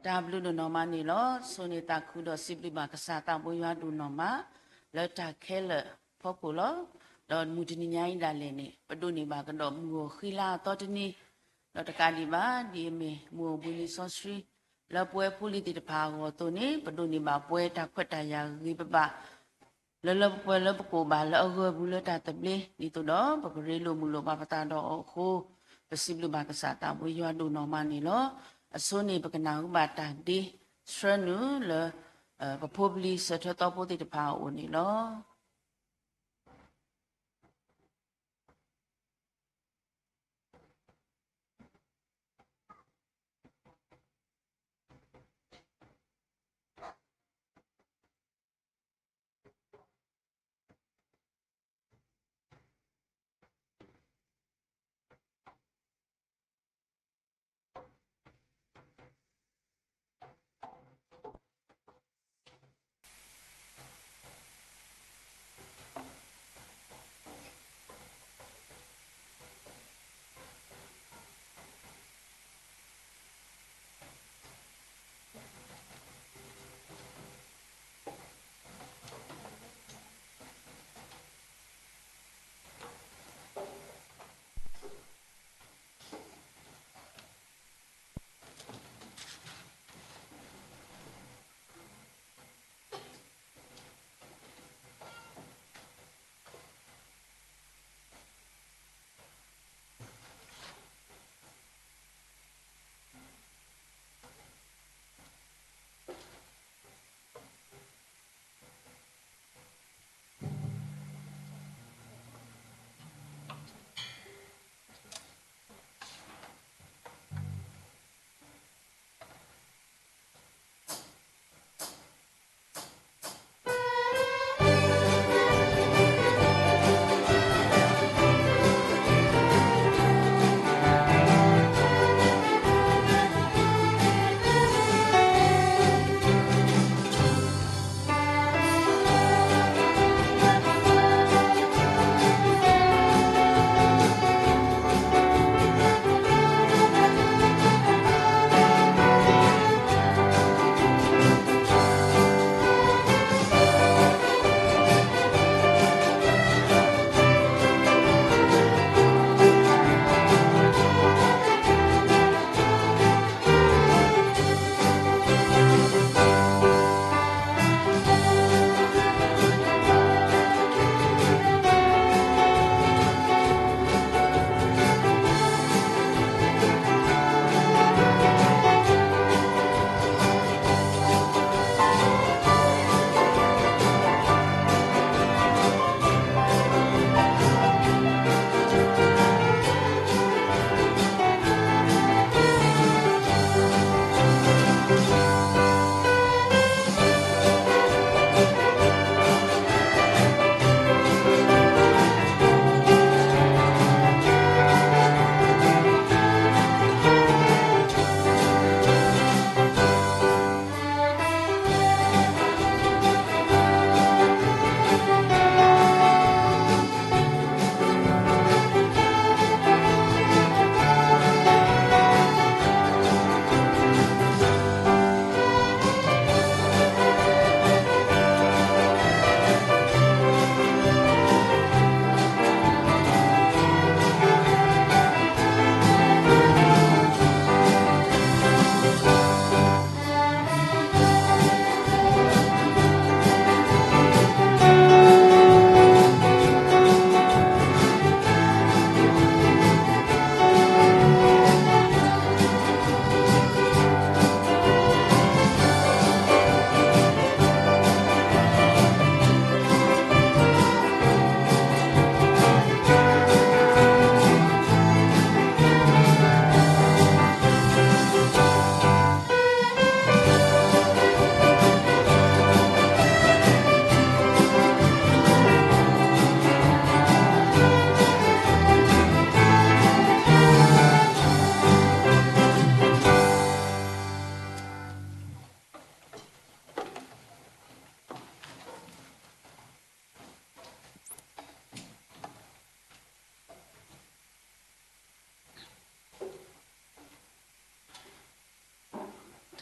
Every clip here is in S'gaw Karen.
တၢ်ဘျုးဒိၣ်နီၢ်မးန့ၣ်လီၤ. ဆိၣ်ဂ့ၤသးခုဒီးစံးဘျုးဘၣ်ကစၢ်သးဘိယွၤဒိၣ်နီၢ်မး လၢတၢ်ခဲလၢာ်ဖီခိၣ်လီၤ. ဒီးမုၢ်တနံၤညါအံၤဒၣ်လဲာ်န့ၣ် ပဒိးန့ၢ်ဘၣ်ကဒီးမုၢ်ဂီၤဃံလၤအသီတနံၤ, ဒီးတကးဒံးဘၣ် ဒ်အမ့ၢ်မုၢ်အိၣ်ဘှံးနံၤစီဆှံ လၢပဝဲဖိလံၤသ့ၣ်တဖၣ်အဂီၢ်အသိးန့ၣ် ပဒိးန့ၢ်ဘၣ်ပဝဲတၢ်ခွဲးတၢ်ယာ်ဂ့ၤဂ့ၤဘၣ်ဘၣ် လၢလၢပှဲၤပှဲၤလၢပကအိၣ်ဘၣ်လၢအဂၢၢ်ပူၤလၢတၢ်သဘျ့ ဒ်သိးဒီးပကရ့လိာ်မုာ်လိာ်ပာ်ပသးဒီးအီၤအဃိ, ပစံးဘျုးဘၣ်ကစၢ်သးဘိယွၤဒိၣ်နီၢ်မးန့ၣ်လီၤ. အဆိန့ၣ်ပကနၢ်ဟူဘၣ်တၢ်ဒ့ဆှၢနုာ်လၢ ပဖိပလံၤစၢၤထၢၣ်သီဖိသ့ၣ်တဖၣ်အအိၣ်န့ၣ်လီၤ.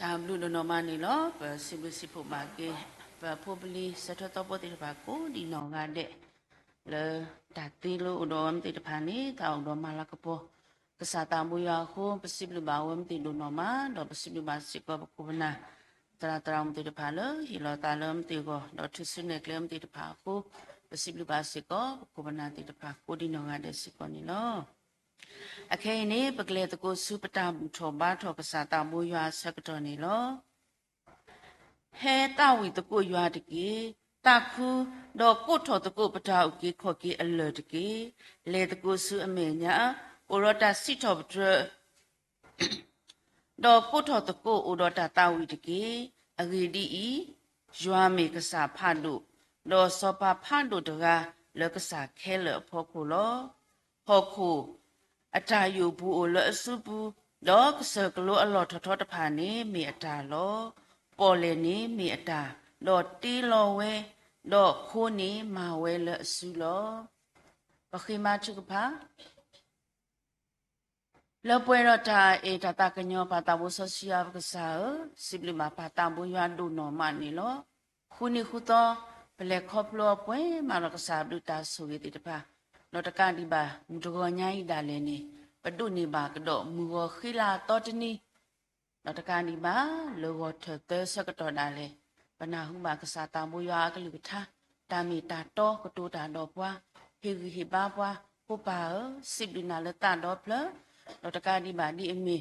တၢ်ဘျုးဒိၣ်နီၢ်မးန့ၣ်လီၤ. ပစံးဘျုးစံးဖှိၣ်ဘၣ်က့ၤ ပဖိပလံၤ ဆၢထၢၣ်သီဖိသ့ၣ်တဖၣ်ကိးဒံးနီၢ်ဂၤဒဲး လၢတၢ်သ့လၢအိၣ်ဒီးအဝဲသ့ၣ်တဖၣ်န့ၣ် တၢ်အိၣ်ဒီးမၤလၤကပီၤ ကစၢ်သးဘိယွၤအဃိ ပစံးဘျုးဘၣ်အဝဲသ့ၣ်ဒိၣ်နီၢ်မး ဒီးပစံးဘျုးဘၣ်စ့ၢ်ကီးပခိၣ်ပနၢ် သရၣ်သရၣ်မုၣ်သ့ၣ်တဖၣ်လၢဟ့ၣ်လီၤသးလၢအဝဲသ့ၣ်အဂီၢ် ဒီးထုးစုနဲၣ်ကျဲအဝဲသ့ၣ်တဖၣ်အဃိ ပစံးဘျုးဘၣ်စ့ၢ်ကီးပခိၣ်ပနၢ်သ့ၣ်တဖၣ်ကိးဒံးနီၢ်ဂၤဒဲးစ့ၢ်ကီးန့ၣ်လီၤ. အခဲအံၤန့ၣ် ပကလဲၤသကိးဆူပတၢ်ဘူၣ်ထီၣ်ဘါထီၣ်ကစၢ်သးဘိယွၤအဆၢကတီၢ်န့ၣ်လီၤ. ဟဲသးဝံၣ်သကိးယွၤတက့ၢ်. သးခု, ဒီးကိးထီၣ်သကိးပတၢ်အုၣ်က့ၤခီၣ်က့ၤအလၢၢ်တက့ၢ်. လဲၤသကိးဆူအမဲာ်ညါ, အိၣ်ဒီးတၢ်စံးထီၣ်ပတြၢၤ ဒီးကိးထီၣ်သကိးအိၣ်ဒီးတၢ်သးဝံၣ်တက့ၢ်. အဂ့ၢ်ဒ်အံၤ, ယွၤမ့ၢ်ကစၢ်ဖးဒိၣ်, ဒီးစီၤပၤဖးဒိၣ်တဂၤလၢကစၢ်ခဲလၢာ်အဖီခိၣ်လီၤ. ဟီၣ်ခိၣ်အတၢ်ယိာ်ပူၤအိၣ်လၢအစုပူၤ, ဒီးကစၢၢ်ကလိအလီၢ်ထီၣ်ထီတဖၣ်န့ၣ်မ့ၢ်အတၢ်လီၤ. ပီၣ်လဲၣ်န့ၣ်မ့ၢ်အတၢ်, ဒီးတ့လီၤဝဲ, ဒီးခိန့ၣ်မၤဝဲလၢအစုလီၤ. ပဃ့မၤထုကဖၣ် လၢပှဲၤဒီးတၢ်အဲၣ်တၢ်သးကညီၤပၢ်သးဘိစီဆှံယွၤပကစၢ်ဧၢ, စံးဘျုးဘၣ်ပၢ်သးဘိယွၤဒိၣ်နီၢ်မးန့ၣ်လီၤ. ဃုနံၤဃုသီ ပလဲၤခီဖျိအီၤပှဲၤမးဒီးကစၢ်ဘျုးတၢ်ဆိၣ်ဂ့ၤသ့ၣ်တဖၣ်, ဒီးတကးဒံးဘၣ် မုၢ်တဂီၤညါအံၤဒၣ်လဲာ်န့ၣ် ပဒိးန့ၢ်ဘၣ်ကဒီးမုၢ်ဂီၤဃံလၤအသီတနံၤ ဒီးတကးဒံးဘၣ် လၢဂီၤထၢၣ်သၢဆၢကတီၢ်ဒၣ်လဲာ် ပနၢ်ဟူဘၣ်ကစၢ်သးဘိယွၤအကလုၢ်ကထါ, တၢ်မ့ၢ်တၢ်တီကတိၤတၢ်ဒီးပှၤ, ဟ့ၣ်ဂံၢ်ဟ့ၣ်ဘါပှၤ, ဖိပၢ်ဧၢ, စံးဘျုးနၤလၢသးဒီဖျၢၣ်, ဒီးတကးဒံးဘၣ်ဒ်အမ့ၢ်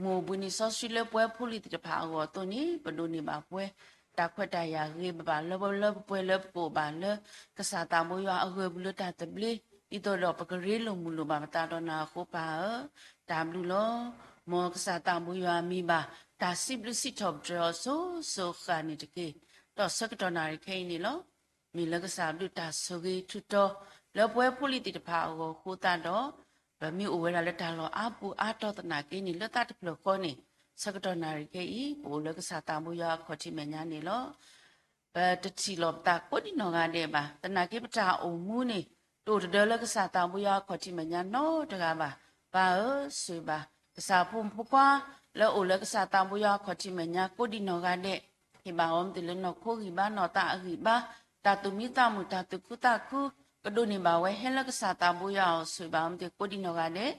မုၢ်အိၣ်ဘှံးနံၤစီဆှံလၢပဝဲဖိလံၤသ့ၣ်တဖၣ်အဂီၢ်အသိးန့ၣ် ပဒိးန့ၢ်ဘၣ်ပှဲၤ တၢ်ခွဲးတၢ်ယာ်ဂ့ၤဘၣ်ဘၣ်လၢပဝဲလၢပကအိၣ်ဘၣ်လၢ ကစၢ်သးဘိယွၤအဂၢၢ်ပူၤလၢတၢ်သဘျ့, ဒ်သိးဒီးပကရ့လိာ်မုာ်လိာ်ဘၣ်ပသးဒီးနၤအဃိပၢ်ဧၢ, တၢ်ဘျုးလီၤ. မ်ကစၢ်သးဘိယွၤမ့ၢ်ဘၣ်တၢ်စံးဘျုးစံးထီၣ်ပတြၢၤအီၤစိၤစိၤဃၣ်န့ၣ်တက့ၢ်. ဒီးဆၢကတီၢ်နၣ်ရံၣ်ခဲအံၤန့ၣ်လီၤ. မ့ၢ်လၢကစၢ်ဘျုးတၢ်ဆိၣ်ဂ့ၤထူးတီၤ လၢပဝဲဖိလံၤသ့ၣ်တဖၣ်အဂီၢ်အဃိသတးဒီး ပမ့ၢ်အိၣ်ဝဲဒၣ်လၢတၢ်လီၢ်အါပူၤအါတီၤသနာ်က့န့ၣ် လၢသးတဖျၢၣ်ဃီန့ၣ် ဆၢကတီၢ်နၣ်ရံၣ်ခဲအံၤ ပအိၣ်လၢကစၢ်သးဘိယွၤအခီၣ်ထံးမဲာ်ညါန့ၣ်လီၤ. ပတထံၣ်လိာ်ပသးကိးဒံးနီၢ်ဂၤဒဲးဘၣ်. သနာ်က့ပတၢ်အိၣ်မူန့ၣ် တအိၣ်တဒၢလၢကစၢ်သးဘိယွၤအခီၣ်ထံးမဲာ်ညါနီတဂၤဘၣ်. ပၢ်ဧၢ, ဆိၣ်ဂ့ၤဘၣ် ကစၢ်ဖိမုၣ်ဖိခွါ လၢအိၣ်လၢကစၢ်သးဘိယွၤအခီၣ်ထံးမဲာ်ညါကိးဒံးနီၢ်ဂၤဒဲး, ဟ့ၣ်ဘၣ်အီၤမ့ၢ်သ့ၣ်လၢနီၢ်ခိဂံၢ်ဘါ နီၢ်သးအဂံၢ်ဘါ, တၢ်သူၣ်မံသးမုာ် တၢ်သူၣ်ခုသးခု ကဒိးန့ၢ်ဘၣ်ဝဲဟဲလၢကစၢ်သးဘိယွၤအအိၣ် ဆိၣ်ဂ့ၤဘၣ်အီၤမ့ၢ်သ့ၣ်ကိးဒံးနီၢ်ဂၤဒဲး,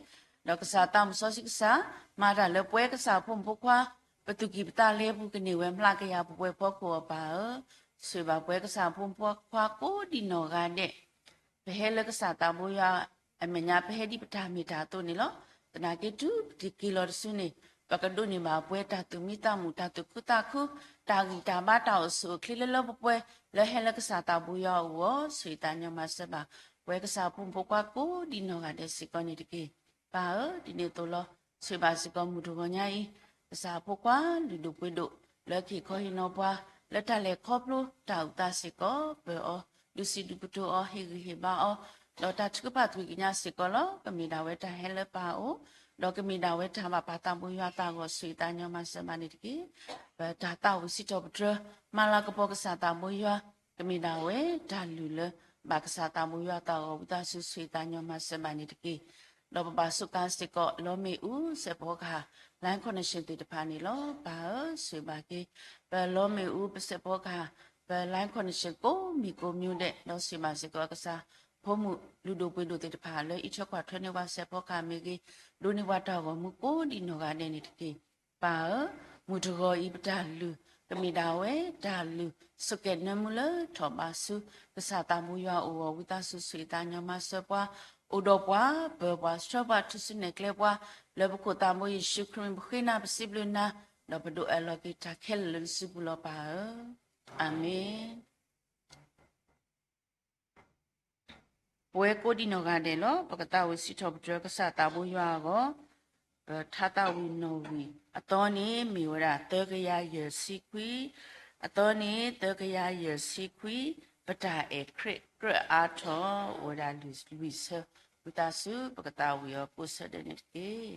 ဒီးကစၢ်သးမုၣ်စီဆှံကစၢ် မၤတၢ်လၢပဝဲကစၢ်ဖိမုၣ်ဖိခွါ ပသူၣ်ကံၢ်ပသးလဲပူၤကန့ၢ်ဝဲမျးကယၤပှဲၤပှဲၤဖီခိၣ်အီၤပၢ်ဧၢ, ဆိၣ်ဂ့ၤဘၣ်ပဝဲကစၢ်ဖိမုၣ်ဖိခွါကိးဒံးနီၢ်ဂၤဒဲး ပဟဲလၢကစၢ်သးဘိယွၤအမဲာ်ညါ ပဟဲဒ်ပတၢ်မ့ၢ်တၢ်တီန့ၣ်လီၤ. သနာ်က့တုၤပတက့ၤလီၤတစုန့ၣ် ပကဒိးန့ၢ်ဘၣ်ပှဲၤတၢ်သူၣ်မံသးမုာ် တၢ်သူၣ်ခုသးခု တၢ်ဂံၢ်တၢ်ဘါ တၢ်အိၣ်ဆူၣ်အိၣ်ချ့လၢလၢပှဲၤပှဲၤ လၢဟဲလၢကစၢ်သးဘိယွၤအအိၣ်အီၤ ဆိၣ်ဂ့ၤသးညီမၤစၢၤဘၣ် ပဝဲကစၢ်ဖိမုၣ်ဖိခွါကိးဒံးနီၢ်ဂၤဒဲးစ့ၢ်ကီးန့ၣ်တက့ၢ်. ပၢ်ဧၢ, ဒ်န့ၣ်အသိးလီၤ. ဆိၣ်ဂ့ၤဘၣ်စ့ၢ်ကီးမုၢ်တဂီၤညါအံၤ ကစၢ်ဖိခွါလုၢ်ဒိၣ်ပှ့ၤဒိၣ် လၢကဟ့ၣ်ခီဟ့ၣ်နီၤပှၤ လၢတၢ်လဲၤခီဖျိတၢ်အုၣ်သးစ့ၢ်ကီး ပၢၤအီၤ ဒုးစံးဒုးကတိၤအီၤ ဟ့ၣ်ဂံၢ်ဟ့ၣ်ဘါအီၤ ဒီးတၢ်ထုကဖၣ်သွံၣ်ကညးစ့ၢ်ကီးလီၤ. ကမ့ၢ်ဒၣ်ဝဲတၢ်ဟဲလၢပၢ်အအိၣ် ဒီးကမ့ၢ်ဒၣ်ဝဲတၢ်ဘၣ်ပၢ်သးဘိယွၤသးအဂီၢ် ဆိၣ်ဂ့ၤသးညီမၤစၢၤဘၣ်န့ၣ်တက့ၢ်. ပတၢ်သးဝံၣ်စံးထီၣ်ပတြၢၤ မၤလၤကပီၤကစၢ်သးဘိယွၤ ကမ့ၢ်ဒၣ်ဝဲတၢ်လုၢ်လၢ ဘၣ်ကစၢ်သးဘိယွၤသးအဂီၢ် ဝံသးစူၤဆိၣ်ဂ့ၤသးညီမၤစၢၤဘၣ်န့ၣ်တက့ၢ်. ဒီးပဘၣ်စူးကါစ့ၢ်ကီး လီမ့ၣ်အူ စဲးဖီကဟၣ် line connection သ့ၣ်တဖၣ်န့ၣ်လီၤ. ပၢ်ဧၢ, ဆိၣ်ဂ့ၤဘၣ်က့ၤ ပလီမ့ၣ်အူ ပစဲးဖီကဟၣ် ပ line connection ကိးမံၤကိးမံၤဒဲး ဒီးဆိၣ်ဂ့ၤဘၣ်စ့ၢ်ကီးကစၢ်ဖိမုၣ်လုၢ်ဒိၣ်ပှ့ၤဒိၣ်သ့ၣ်တဖၣ် လၢအံးထွဲကွၢ်ထွဲန့ၢ်ပှၤစဲးဖီကဟၣ်မ့ၢ်ဂ့ၤ ဒိးန့ၢ်ပှၤတၢ်ဂီၤမူကိးဒံးနီၢ်ဂၤဒဲးန့ၣ်တက့ၢ်. ပၢ်ဧၢ, မုၢ်တဂီၤအံၤပတၢ်လုၢ် ကမ့ၢ်ဒၣ်ဝဲတၢ်လုၢ် ဆိးကဲနၢမူလၢထီၣ်ဘးဆူ ကစၢ်သးဘိယွၤအအိၣ်အဂီၢ် ဝံသးစူၤဆိၣ်ဂ့ၤသးညီမၤစၢၤပှၤ အိၣ်ဒီးပှၤ ပၢၤပှၤ ဆှၢပှၤ ထုးစုနဲၣ်ကျဲပှၤ လၢပခိၣ်သးဘိယ့ၣ်ၡူးခရံာ် ပဃ့နၤပစံးဘျုးနၤ ဒီးပဒိးအၢၣ်လီၤက့ၤတၢ်ခဲလၢာ်လၢနစုပူၤလီၤ ပၢ်ဧၢ. အၤမ့ၣ်. ပဝဲကိးဒံးနီၢ်ဂၤဒဲးလီၤ. ပကသးဝံၣ်စံးထီၣ်ပတြၢၤကစၢ်သးဘိယွၤအဂီၢ်, ပထါသးဝံၣ်နီၣ်ဝံၤ အသီန့ၣ်မ့ၢ်ဝဲဒၣ်သၢကယၤယဲၢ်ဆံခွံ, အသီန့ၣ်သၢကယၤယဲၢ်ဆံခွံ, ပတၢ်အဲၣ်ခရံာ်ကြၢးအါထီၣ် အိၣ်ဝဲဒၣ်လွံၢ်ဆၢ, ဝံသးစူၤ ပကသးဝံၣ်အီၤကိးဆၢဒဲးန့ၣ်တက့ၢ်.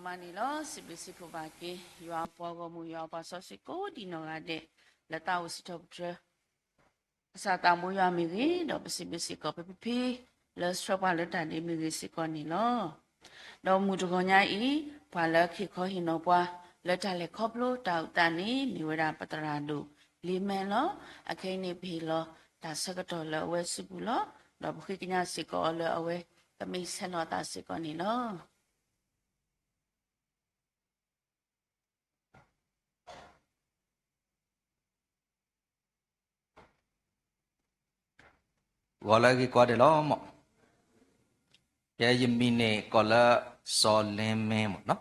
မၤန့ၣ်လီၤ. စံးဘျုးစံးဖှိၣ်ဘၣ်က့ၤ ယွၤပှၤဂီၢ်မုၢ် ယွၤပှၤစီဆှံကိးဒံးနီၢ်ဂၤဒဲး လၢတၢ်အိၣ်စံးထီၣ်ပတြၢၤ ကစၢ်သးဘိယွၤမ့ၢ်ဂ့ၤ, ဒီးပစံးဘျုးစ့ၢ်ကီးပဖံဖံ လၢဆှၢပှၤလၢတၢ်ဒ့မ့ၢ်ဂ့ၤစ့ၢ်ကီးန့ၣ်လီၤ. ဒီးမုၢ်တဂီၤညါအံၤ ပှၤလၢကဟ့ၣ်ခီဟ့ၣ်နီၤပှၤ လၢတၢ်လဲၤခီဖျိတၢ်အုၣ်သးန့ၣ် မ့ၢ်ဝဲဒၣ်ပသရၣ်ဒိၣ်လ့မဲလီၤ. အခဲအံၤန့ၣ် ပဟ့ၣ်လီၤတၢ်ဆၢကတီၢ်လၢအဝဲစုပူၤလီၤ. ဒီးပဃ့ကညးစ့ၢ်ကီးအီၤလၢအဝဲ ကမ့ၢ်ဆဲးနီၣ်အသးစ့ၢ်ကီးန့ၣ်လီၤ. ဂီၤလၢအဂ့ၤကိးဂၤဒဲးလီၤ. ယဲယမံၤန့ၣ်ကိးလၢ စီၤလ့မဲမ့ၢ်နီၤ,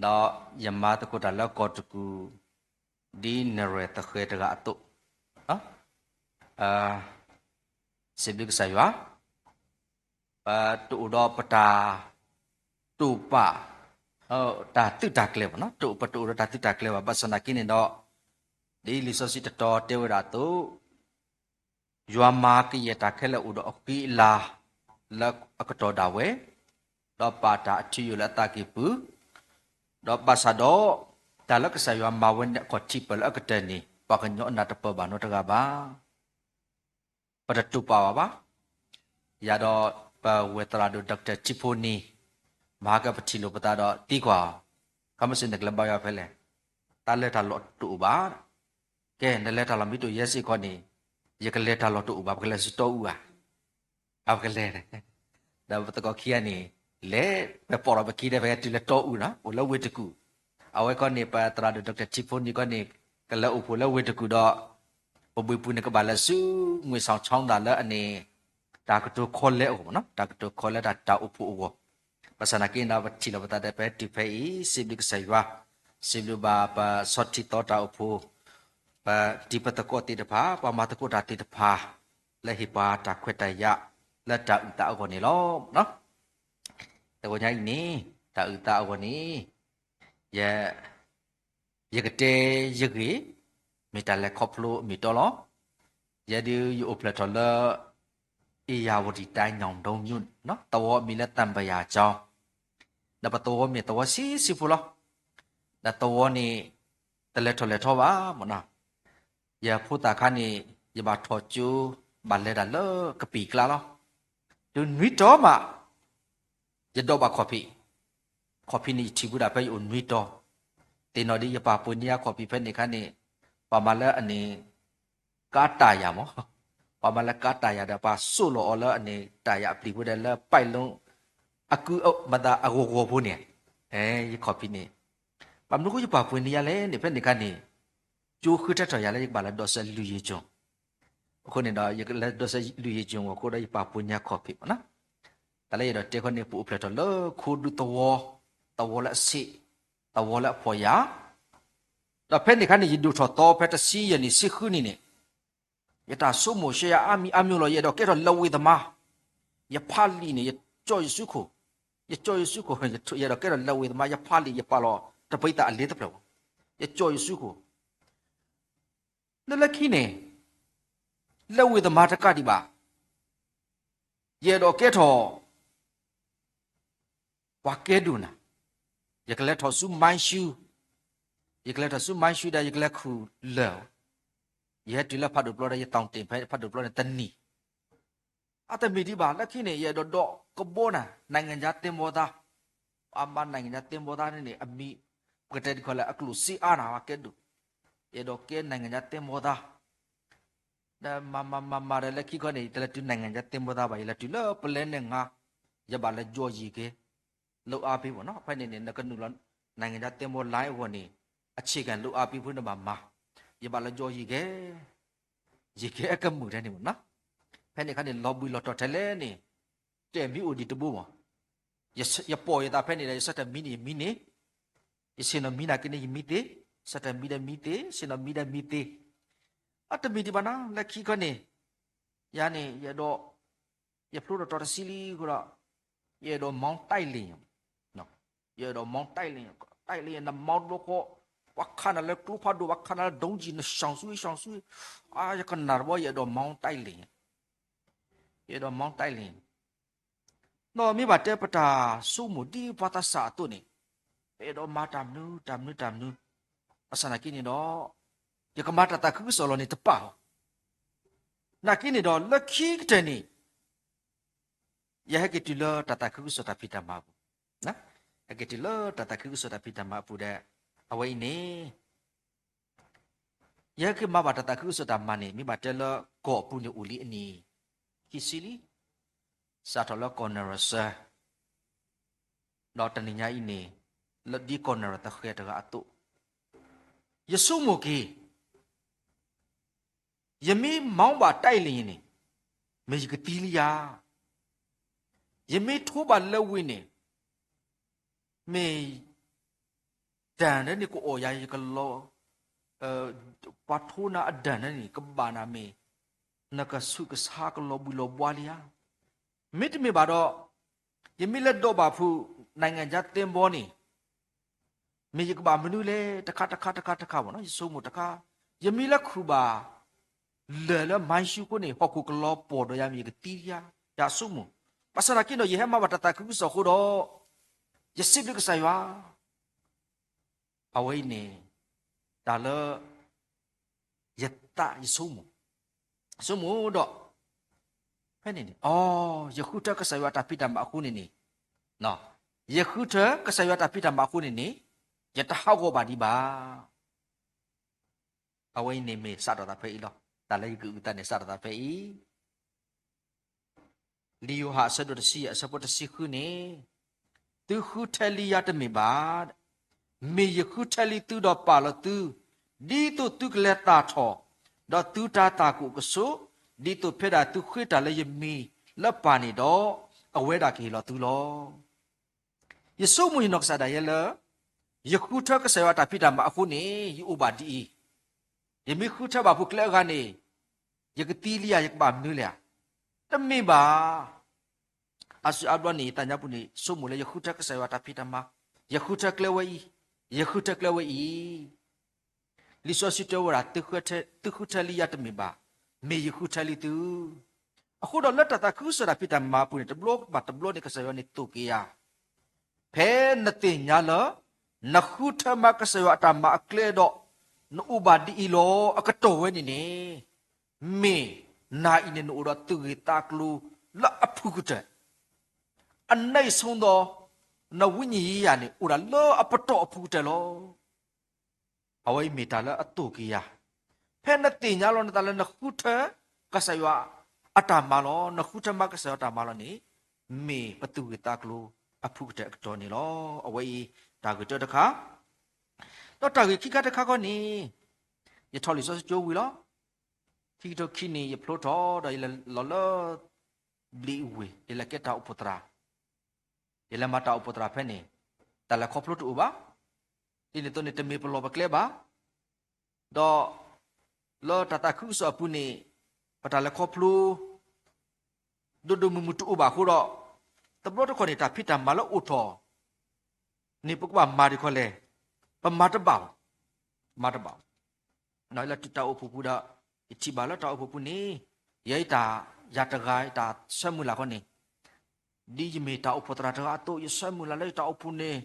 ဒီးယမၤသကိးတၢ်လၢကီၢ်တကူၣ် ဒ်နဲၣ်ရွဲၣ်သဃဲၤတဂၤအသိး, စံးဘျုးကစၢ်ယွၤ, ပတအိၣ်ဒီးပတၢ်တိာ်ပာ် တၢ်သုးတၢ်ကျဲၤဘၣ်, ပတအိၣ်ဒီးတၢ်သုးတၢ်ကျဲၤဘၣ်. ဘၣ်ဆၣ်သနာ်က့န့ၣ်ဒီး ဒ်လံာ်စီဆှံတတီၤတဲဝဲဒၣ်အသိး, ယွၤမၤကယဲၢ်တၢ်ခဲလၢာ်အိၣ်ဒီးအဃံအလၤလၢအကတီၢ်ဒၣ်ဝဲ, ဒီးပာ်တၢ်အထံယိာ်လၢအသးကံၢ်ပူၤ, ဒီးဘၣ်ဆၣ်ဒီး တၢ်လၢကစၢ်ယွၤမၤဝဲန့ၣ်အခီၣ်ထံးပၢၢ်လၢအကတၢၢ်န့ၣ် ပှၤကညီအနၢ်တပၢၢ်ဘၣ်နီတဂၤဘၣ်. ပတတိာ်ပာ်ဘၣ်ဘၣ်. ယၤဒီးပဝဲၢ်သရၣ်ဒိၣ် Doctor ထံဖိနံၤ, မၤဟါကပထံၣ်လိာ်ပသးဒီးသံကွၢ်အီၤ, ခီမ့ၢ်စ့ၢ်နကလဲၤဘါယွၤဖဲလဲၣ်, တၢ်လဲၤတၢ်လီၢ်တအိၣ်ဘၣ်. ကဲ နလဲၤတၢ်လီၢ်မ့ၢ်တအိၣ်ယဲစ့ၢ်ကီးန့ၣ်, ယကလဲၤတၢ်လီၢ်တအိၣ်ဘၣ်, ပကလဲၤဆူတီအူဧါ. အဝဲကလဲၤ, ဒီးပသကိးခံဂၤန့ၣ် လဲၤ, ပပိာ်ထီၣ်ပခံဒီး ပဟဲတုၤလၢတီအူနီၤ, အိၣ်လၢဝ့ၢ်တကူၣ်. အဝဲခီန့ၣ် ပသရၣ်ဒိၣ် Doctor ထံဖိနံၤခီန့ၣ် ကလဲၤအိၣ်ဖှိၣ်လၢဝ့ၢ်တကူၣ်ဒီး ပဘှံးပူၤန့ၣ်ကဘၣ်လဲၤဆူ ငွေဆောင်ချောင်းသာ လၢအန့ၣ် တၢ်ကတိၤခီလဲအဂီၢ်မ့ၢ်နီၤ, တၢ်ကတိၤခီလဲတၢ် တၢ်အိၣ်ဖှိၣ်အဂီၢ်. ဘၣ်ဆၣ်သနာ်က့ဒီး ပထံၣ်လိာ်ပသးဒီး ပဟဲတုၤဖဲအံၤ စံးဘျုးကစၢ်ယွၤ, စံးဘျုးဘၣ်ပဆီထံသီတၢ်အိၣ်ဖှိၣ်, ပတံၤပသကိးသ့ၣ်တဖၣ်, ပှၤမၤသကိးတၢ်သ့ၣ်တဖၣ်, လၢဟ့ၣ်ပှၤတၢ်ခွဲးတၢ်ယာ် လၢတၢ်အုၣ်သးအဂီၢ်န့ၣ်လီၤ. တဂီၤညါအံၤန့ၣ် တၢ်အုၣ်သးအဂီၢ်န့ၣ် ယ ယကတဲယဂ့ၢ်, မ့ၢ်တၢ်လဲၤခီဖျိအမ့ၢ်အတီလီၤ. ယဲဒုးယအိၣ်ဖျဲၣ်ထီၣ်လၢ ဧရာဝတီတိုင်း ညောင်တုန်းမြို့, သဝီအမံၤလၢ သံပရာကျောင်း, ဒီးပသဝီမ့ၢ်သဝီဆံးဆံးဖိလီၤ. ဒီးသဝီန့ၣ် တလဲၤထီၣ်လဲၤထီဘၣ်မ့ၢ်နီၤ. ယဖိသၣ်ခါန့ၣ် ယဘၣ်ထီၣ်ကၠိ ဘၣ်လဲၤတၢ်လၢကပံာ်ကျါလီၤ. တုၤနွံတီၤမး ယဒိးဘၣ်ခီၣ်ဖံး, ခီၣ်ဖံးန့ၣ် ယထံၣ်ဘူးဒၣ်ဖဲယအိၣ်နွံတီၤ, သ့ၣ်နီၣ်ဒ်ယပာ်ပှ့ၤန့ၢ်ယၤခီၣ်ဖံးဖဲန့ၣ်အခါန့ၣ်, ပှၤမၤလၢအန့ၣ် ကါတၢ်ယၤမး, ပှၤမၤလၢကါတၢ်ယၤဒီး ပှၤစိာ်လီၤအီၤလၢအန့ၣ် တၢ်ယၤအပျံၤဖိဒီး လၢ ပိုက်လုံး အကုမသးအဂီၤဂီၤဖိန့ၣ်, ယခီၣ်ဖံးန့ၣ်, ဘၣ်မနုၤဃိယပာ်ပှ့ၤန့ၢ်ယၤလဲၣ်န့ၣ် ဖဲန့ၣ်အခါန့ၣ် ကၠိဃုထၢထီၣ်ယၤလၢယကဘၣ်လဲၤဒိးစဲး လူၢ်ယ့ၣ်ကၠိၣ် အဃိန့ၣ်ဒီး ယကလဲၤဒိးစဲး လူၢ်ယ့ၣ်ကၠိၣ်အဃိဒီး ယပာ်ပှ့ၤန့ၢ်ယၤခီၣ်ဖံးမ့ၢ်နီၤ. တၢ်လၢယအဲၣ်ဒိးတဲခီန့ၣ် ပအိၣ်ဖျဲၣ်ထီၣ်လၢခိဒူသဝီ, သဝီလၢအဆံး, သဝီလၢအဖှီၣ်ယာ်, ဒီးဖဲန့ၣ်အခါန့ၣ် ယဒိၣ်ထီၣ်သီဖဲတဆံယဲၢ်နံၣ်ဆံဃုနံၣ်န့ၣ်, ယတၢ်ဆိကမိၣ်ရှဲယၤအါမံၤအါမျိၤလီၤ. ယအဲၣ်ဒိးကဲထီၣ်လက်ဝှေ့သမား, ယဖးလံာ်န့ၣ် ယကၠီယစုခိၣ်, ယကၠီယစုခိၣ်, ယအဲၣ်ဒိးကဲထီၣ်လက်ဝှေ့သမား, ယဖးလံာ် ယပာ်လီၤတပှၤသးအလ့တဖျၢၣ်, ယကၠီယစုခိၣ် လၢလၢခံန့ၣ် လက်ဝှေ့သမားတကးဒံးဘၣ်, ယအဲၣ်ဒိးကဲထီၣ် ပှၤကဲဒိၣ်နၤ, ယကလဲၤထီၣ်ဆူမါရှူ, ယကလဲၤထီၣ်ဆူမါရှူဒီး ယကလဲၤခူၣ်လၢၢ်, ယဟဲတုၤလၢဖးဒိၣ်ပျီဒီး ယသီၣ်တ့ၢ်ဖဲဖးဒိၣ်ပျီန့ၣ်တနံၤ, အတမ့ၢ်ဒံးဘၣ် လၢခံန့ၣ် ယအဲၣ်ဒိးဒိးကဘီနၤ, နိုင်ငံခြားသင်္ဘောသား, အမါနိုင်ငံခြားသင်္ဘောသားန့ၣ်န့ၣ် အမံၤ ပကတဲတခီလၢအကျိၣ်စ့အါနၤ ပှၤကဲဒိၣ်, ယအဲၣ်ဒိးကဲ နိုင်ငံခြားသင်္ဘောသား ဒီးမၤမၤမၤမၤဒီး လၢခံခီန့ၣ် ယတလဲၤတုၤ နိုင်ငံခြားသင်္ဘောသား ဘၣ်, ယလဲၤတုၤလၢပလဲၤန့ၣ် ငါ, ယဘၣ်လဲၤ ကၠီယံၤကဲ, လုပ်အားပေး မ့ၢ်နီၤ, ဖဲန့ၣ်န့ၣ် နကနုာ်လီၤ နိုင်ငံခြားသင်္ဘောလိုင်း အဂီၢ်န့ၣ် အခြေခံလုပ်အားပေး ဖိန့ၣ်ဘၣ်မၤ, ယဘၣ်လဲၤ ကၠီယံၤကဲ, ယံၤကဲအကမုာ်ထဲန့ၣ်မ့ၢ်နီၤ, ဖဲန့ၣ်အခါန့ၣ် လီၤဘှံးလီၤတီၤထဲလဲၣ်န့ၣ် တဲမံအိၣ်ဒံးတဘိမး, ယပိာ်ယသးဖဲန့ၣ်ဒီး ယဆၢထၢၣ်မံန့ၣ်ယမံန့ၣ်, ယဆ့ၣ်နီၤမံနာ်က့န့ၣ် ယမံသ့, ဆၢထၢၣ်မံဒီးမံသ့, ဆ့ၣ်နီၤမံဒီးမံသ့, အတမ့ၢ်ဒံးဘၣ်နီၤ, လၢခံခီန့ၣ် ယၤန့ၣ် ယအဲၣ်ဒိး ယဖျိထီၣ်တီၤတဆံလံအဃိဒီး ယအဲၣ်ဒိး မောင်းတိုက်လေယာဉ်, ယအဲၣ်ဒိး မောင်းတိုက်လေယာဉ်, တိုက်လေယာဉ်န့ၣ် မောင်းတဘျီဃီ ပှၤခးနၤလၢကျိဖးဒိၣ်, ပှၤခးနၤလၢ ဒုံးကျည်န့ၣ် ရှောင်ရှောင်ရှောင်ရှောင်, အါ ယကနၣ်တဘျီ ယအဲၣ်ဒိး မောင်းတိုက်လေယာဉ်, ယအဲၣ်ဒိး မောင်းတိုက်လေယာဉ်, ဒီးမ့ၢ်ဘၣ်တဲပတၢ်ဆိကမိၣ်ဒ်ပှၤသးစၢ်အသိးန့ၣ်, ယအဲၣ်ဒိးမၤတၢ်မနုၤတၢ်မနုၤတၢ်မနုၤ, ဘၣ်ဆၣ်သနာ်က့န့ၣ်ဒီး ယကမၤတၢ်သးခုကစီၣ်လီၤန့ၣ်တပာ်ဘၣ်. သနာ်က့န့ၣ်ဒီး လၢခံကတၢၢ်န့ၣ် ယဟဲက့ၤတုၤလၢတၢ်သးခုကစီၣ်တၢ်ဖံးတၢ်မၤအပူၤ, ဟဲက့ၤတုၤလၢတၢ်သးခုကစီၣ်တၢ်ဖံးတၢ်မၤအပူၤဒီး အဝဲအံၤန့ၣ် ယဟဲက့ၤမၤဘၣ်တၢ်သးခုကစီၣ်တၢ်မၤန့ၣ် မ့ၢ်ဘၣ်တဲလၢကီၢ်အပူၤန့ၣ်အိၣ်လံအနံၣ်ခံဆံလံ, စးထီၣ်လၢကီၢ်နၢ်ရၢၣ်စၢၤ ဒီးတနံၤညါအံၤန့ၣ် လၢဒ်ကီၢ်နၢ်ရၢၣ်သဃဲၤတဂၤအသိး, ယဆိကမိၣ်က့ၤ ယမ့ၢ်မၤဘၣ်တၢ်အံၤလၢယၤန့ၣ် မ့ၢ်ယကသံလံဧါ. ယမ့ၢ်ထိဘၣ်လၢဝံၤန့ၣ် မ့ၢ် တၢ်န့ၣ်န့ၣ် ကအီၣ်ယၤ ယကလီၤ, ပှၤထိနၤအဒၢးန့ၣ်န့ၣ် ကဘၣ်နၤမ့ၢ် နကဆူးကဆါကလီၤဘှံးလီၤဘှါလံဧါ. မ့တမ့ၢ်ဘၣ်ဒီး ယမ့ၢ်လဲၤဒိးဘၣ်ဖုး နိုင်ငံခြားသင်္ဘောန့ၣ် မ့ၢ်ယကဘၣ်မနုၤလဲၣ် တခါတခါတခါတခါဘၣ်နီၤ ယဆိကမိၣ်တခါ, ယမ့ၢ်လဲၤခူၣ်ဘၣ် လၢၢ်လၢမၤဆူၣ်ခိၣ်န့ၣ် ဟီၣ်ခိၣ်ကလီၤပှီၢ်ဒီးယၤ မ့ၢ်ယကသံဧါ, ယဆိကမိၣ်, ဘၣ်ဆၣ်သနာ်က့ဒီး ယဟဲမၤဘၣ်တၢ်သးခုကစီၣ်အဃိဒီး ယစံးဘျုးကစၢ်ယွၤ အဝဲအံၤန့ၣ် တၢ်လၢ ယသးယဆိကမိၣ်, ဆိကမိၣ်ဒီး ဖဲန့ၣ်န့ၣ် အိ ယဃုထၢကစၢ်ယွၤတၢ်ဖံးတၢ်မၤအဃိန့ၣ်န့ၣ်, ယဃုထၢကစၢ်ယွၤတၢ်ဖံးတၢ်မၤအဃိန့ၣ်န့ၣ် ယတဟးဂီၤဘၣ်ဒံးဘၣ်. အဝဲအံၤန့ၣ်မ့ၢ်စးထီၣ်သးဖဲအံၤလီၤ. တၢ်လၢယကအုၣ်သးန့ၣ် စးထီၣ်သးဖဲအံၤ လံာ်ယိၤဟၣ်အဆၢဒိၣ်တဆံယဲၢ်အဆၢဖိတဆံဃုန့ၣ်, သုဃုထၢလံယၤတမ့ၢ်ဘၣ်, မ့ၢ်ယဃုထၢလံသုဒီးပာ်လီၤသု, ဒ်သိးသုကလဲၤသၣ်ထီၣ်, ဒီးသုတၤသၣ်ကအိၣ်ကဆိး, ဒ်သိးဖဲဒၣ်သုဃ့တၢ်လၢယမံၤလၢပၢ်န့ၣ်ဒီး, အဝဲဒၣ်ကဟ့ၣ်လီၤသုလီၤ. ယဆိကမိၣ်ယနီၢ်ကစၢ်ဒၣ်ယဲလၢ ယဃုထၢကစၢ်ယွၤတၢ်ဖံးတၢ်မၤအဃိန့ၣ် ယအိၣ်ဘၣ်ဒ်အံၤ, ယမ့ၢ်ဃုထၢဘၣ်ဖုးကျဲအဂၤန့ၣ် ယကသံလံဧါ ယကဘၣ်မနုၤလဲၣ်ဧါ. တမ့ၢ်ဘၣ်. အါစုအါဘျီန့ၣ် ယသးညါပူၤန့ၣ် ဆိကမိၣ်လၢယဃုထၢကစၢ်ယွၤတၢ်ဖံးတၢ်မၤ, ယဃုထၢကျဲဝဲအံၤ, ယဃုထၢကျဲဝဲအံၤ. လံာ်စီဆှံတဲဝဲဒၣ် သုဃုထၢလံယၤတမ့ၢ်ဘၣ်, မ့ၢ်ယဃုထၢလံသု. အဃိဒီးလၢတၢ်သးခုကစီၣ်တၢ်ဖံးတၢ်မၤအပူၤန့ၣ် တဘျီဘၣ်တဘျီန့ၣ် ကစၢ်ယွၤန့ၣ်သိၣ်က့ၤယၤ ဖဲနသ့ၣ်ညါလၢ နဃုထၢမၤကစၢ်ယွၤအတၢ်မၤအကျဲဒီး နအိၣ်ဘၣ်ဒ်အံၤလီၤ. အကတီၢ်ဝဲန့ၣ်န့ၣ် မ့ၢ်နၤအံၤန့ၣ် နအိၣ်ဒီးသူၣ်ဂ့ၤသးကျိၤလၢအဖုၣ်ကတၢၢ်, အနံၣ်ဆိဒီး နဝိညာဉ်ရေးရာန့ၣ် အိၣ်ဒၣ်လၢအပတီၢ်အဖုၣ်ကတၢၢ်လီၤ. အဝဲအံၤမ့ၢ်တၢ်လၢအသိၣ်က့ၤယၤ, ဖဲနသ့ၣ်ညါလီၤနသးလၢနဃုထၢကစၢ်ယွၤအတၢ်မၤလီၤ, နဃုထၢမၤကစၢ်ယွၤအတၢ်မၤလီၤန့ၣ်, မ့ၢ်ပသူၣ်ဂ့ၤသးကျိၤအဖုၣ်ကတၢၢ်အကတီၢ်န့ၣ်လီၤ. အဝဲအံၤ တၢ်ဂ့ၢ်တၢတခါ, ဒီးတၢ်ဂ့ၢ်ခံခါတခါခီန့ၣ်, ယထီၣ်လံာ်စီဆှံကၠိဝံၤလီၤ. ခံကထိခံန့ၣ် ယဖျိထီၣ်ဒီးယလဲၤလီၤလၢ ဘျံးအဝ့ၢ် ယလဲၤကဲတၢ်အိၣ်ဖှိၣ်သရၣ်, ယလဲၤမၤတၢ်အိၣ်ဖှိၣ်သရၣ်ဖဲန့ၣ် တၢ်လဲၤခီဖျိတအိၣ်ဘၣ်. ဒ်န့ၣ်အသိးန့ၣ် တမ့ၢ်ပလီၢ်ပကျဲဘၣ်. ဒီး လၢတၢ်သးခုကစီၣ်အပူၤန့ၣ် ပတၢ်လဲၤခီဖျိ ဒိၣ်ဒိၣ်မုၢ်မုၢ်တအိၣ်ဘၣ်အဃိဒီး တဘျီတခီၣ်န့ၣ် တၢ်ဖံးတၢ်မၤလၢအိၣ်ထီၣ်န့ၣ် ပကဘၣ်မၤဒ်လဲၣ်, ပမၤတဘၣ်ဘၣ်, မၤတဘၣ်ဘၣ်. လၢတၢ်အိၣ်ဖှိၣ်ပူၤဒီး ယထံၣ်ဘၣ်လၢတၢ်အိၣ်ဖှိၣ်ပူၤန့ၣ် ယဲတၢ် ယၤတဂၤ ယတၢ်ဆၢမုၢ်လၢ်ခီန့ၣ် ဒ်ယမ့ၢ်တၢ်အိၣ်ဖှိၣ်သရၣ်တဂၤအသိး ယဆၢမုၢ်လၢ်လၢယတၢ်အိၣ်ဖှိၣ်န့ၣ်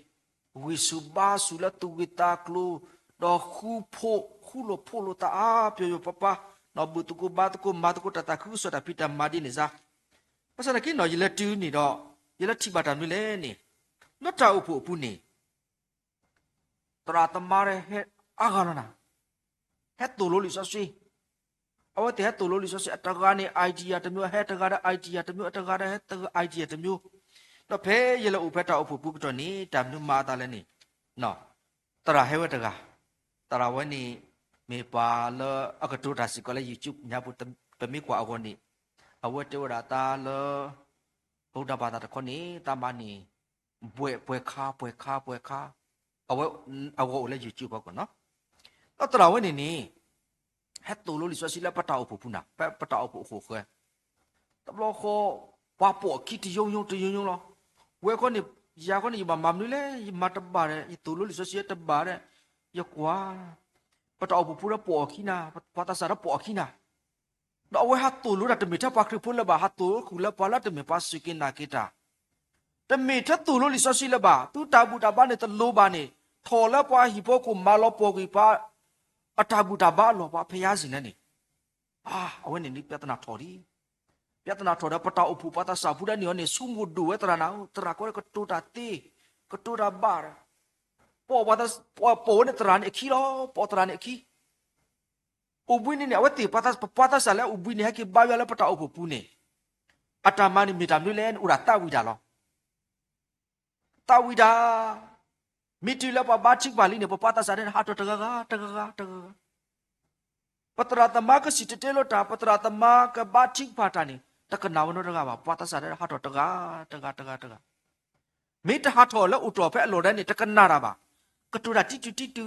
ဂံၢ်ဆူၣ်ဘါဆူၣ်လၢသူၣ်ဂ့ၤသးကျိၤ, ဒီးဃူဖိး ဃူလိာ်ဖိးလိာ်သးအါ ပျီၤပျီၤပၤပၤ, ဒီးဘူၣ်သကိးဘါသကိး မၤသကိးတၢ်သးခုကစီၣ်တၢ်ဖံးတၢ်မၤဒ်န့ၣ်စ့ၢ်. ဘၣ်ဆၣ်သနာ်က့န့ၣ် ယလဲၤတုၤန့ၣ်ဒီး ယလဲၤထံၣ်ဘၣ်တၢ်မနုၤလဲၣ်န့ၣ်, လၢတၢ်အိၣ်ဖှိၣ်အပူၤန့ၣ် သရၣ်သမါဟဲအါဂၤလီၤနၤ, ဟဲသိၣ်လိလံာ်စီဆှံ, အဝဲသ့ၣ်ဟဲသိၣ်လိလံာ်စီဆှံ အတဂၤန့ၣ် idea တမျိုး ဟဲတဂၤဒီး idea တမျိုး အတဂၤဒီးဟဲတဂၤ idea တမျိုး, ဒီးဖဲယလဲၤအိၣ်ဖဲတၢ်အိၣ်ဖှိၣ်ပူၤကတီၢ်န့ၣ် တၢ်မနုၤမၤအသးလဲၣ်န့ၣ်, သရၣ်ဟဲဝဲတဂၤ, သရၣ်ဝဲန့ၣ် မ့ၢ်ပှၤလၢအကတိၤတၢ်စ့ၢ်ကီးလၢ YouTube ညါပူၤ ပမ့ၢ်ကွၢ်အဂီၢ်န့ၣ်, အဝဲတဲဝဲဒၣ်တၢ်လၢ ဗုဒ္ဓဘာသာတခီန့ၣ် တၢ်မၤန့ၣ် ဘှဲးပှဲၤခါ ပှဲၤခါ ပှဲၤခါ, အဝဲ အဂီၢ်အိၣ်လၢ YouTube ဖီခိၣ်နီၤ, ဒီးသရၣ်ဝဲန့ၣ်န့ၣ် ဟဲသိၣ်လိလံာ်စီဆှံလၢပတၢ်အိၣ်ဖှိၣ်ပူၤနၤ ဖဲပတၢ်အိၣ်ဖှိၣ်အဃိၣ်ဃၢၤ, တဘျီဃီ ပှၤပိာ်အခံတယိယိတယိယိလီၤ, ဝဲခီန့ၣ် ယၤခီန့ၣ် ယဘၣ်မၤမနုၤလဲၣ် ယမၤတဘၣ်ဒီး ယသိၣ်လိလံာ်စီဆှံတဘၣ်ဒီး ယကွၢ် ပတၢ်အိၣ်ဖှိၣ်ပူၤဒီးပိာ်အခံနၤ, ပှၤသးစၢ်ဒီးပိာ်အခံနၤ, ဒီးအဝဲဟးသိၣ်လိတၢ်တမ့ၢ်ထဲပှၤခရံာ်ဖိလၢၤဘၣ် ဟးသိၣ်လိဃုာ်လၢပှၤလၢတမ့ၢ်ပှၤစူၢ်က့ၤနာ်က့ၤတၢ်, တမ့ၢ်ထဲသိၣ်လိလံာ်စီဆှံလၢၤဘၣ်, သုတၢ်ဘူၣ်တၢ်ဘါန့ၣ်တလိၤဘၣ်န့ၣ်, ထီၣ်လၢပှၤဟံၣ်ဖိကီၢ်ဖိမၤလီၤပှီၢ်ကွံာ်ပှၤ အတၢ်ဘူၣ်တၢ်ဘါအလီၢ် ပှၤဖယါစ့ၢ်န့ၣ်န့ၣ်, အဝဲန့ၣ်န့ၣ် ပြဿနာထီၣ်လံ. ပြဿနာထီၣ်ဒီး ပတၢ်အိၣ်ဖှိၣ်ပှၤသးစၢ်ဖိဒၣ်န့ၣ်အီၤန့ၣ် ဆိကမိၣ်ဒိၣ်ဝဲသရၣ်န့ၣ်, သရၣ်ကီန့ၣ် ကတိၤတၢ်သ့, ကတိၤတၢ်ဘၣ်, ပိာ်ဝဲန့ၣ်သရၣ်န့ၣ်အခံလီၤ, ပိာ်သရၣ်န့ၣ်အခံ. အိၣ်ဘှံးန့ၣ်န့ၣ် အဝဲသ့ၣ်ပှၤသးစၢ်လၢအိၣ်ဘှံးန့ၣ် ဟဲက့ၤဘါယွၤလၢပတၢ်အိၣ်ဖှိၣ်ပူၤန့ၣ်, အတၢ်မၤန့ၣ်မ့ၢ်တၢ်မနုၤလဲၣ်န့ၣ် အိၣ်ဒၣ်သးဝံၣ်တၢ်လီၤ. သးဝံၣ်တၢ်, မ့ၢ်တုၤလၢပှၤဘါထုကဖၣ်လံန့ၣ် ပပှၤသးစၢ်န့ၣ် ဟးထီၣ်တဂၤဂၤ တဂၤဂၤ တဂၤဂၤ. ပသရၣ်သမါကစံၣ်တဲၤတဲလီၤတၢ်, ပသရၣ်သမါကဘါထုကဖၣ်တၢ်န့ၣ် တကနၣ်ဝဲနီတဂၤဘၣ်, ပှၤသးစၢ်န့ၣ် ဟးထီၣ်တဂၤ တဂၤ တဂၤ တဂၤ. မ့ၢ်တဟးထီၣ်လၢအိၣ်တ့ၢ်ဖဲအလီၢ်ဒၣ်န့ၣ် တကနၣ်တၢ်ဘၣ်. ကတိၤတၢ်တံတူတံတူ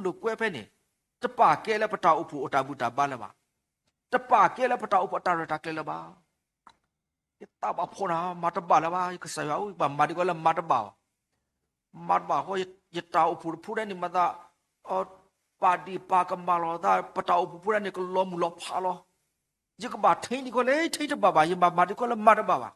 လိာ်ကွဲဖဲန့ၣ်, တပာ်ကဲလၢပတၢ်အိၣ်ဖှိၣ်အတၢ်ဘူၣ်တၢ်ဘါလၢၤဘၣ်. တပာ်ကဲလၢပတၢ်အိၣ်ဖှိၣ်အတၢ်ရဲၣ်တၢ်ကျဲၤလၢၤဘၣ်. ယသးဘၣ်ဖှီၣ်နၤ, မၤတဘၣ်လၢၤဘၣ်, ယကစၢ်ယွၤဧၢ, ယဘၣ်မၤဒံးကီးလၢမၤတဘၣ်ဘၣ်. မၤတဘၣ်ဃီ, ယတၢ်အိၣ်ဖှိၣ်တဖုဒၣ်န့ၣ်မၤသး, ပာ်ဒံးပာ်ကမၣ်လီၤသး, ပတၢ်အိၣ်ဖှိၣ်ဖိဒၣ်န့ၣ် ကလီၤမုၢ်လီၤဖးလီၤ. ယကဘၣ်ထံဒံးကီးလၢထံတဘၣ်ဘၣ်, ယဘၣ်မၤဒံးကီးလၢမၤတဘၣ်ဘၣ်.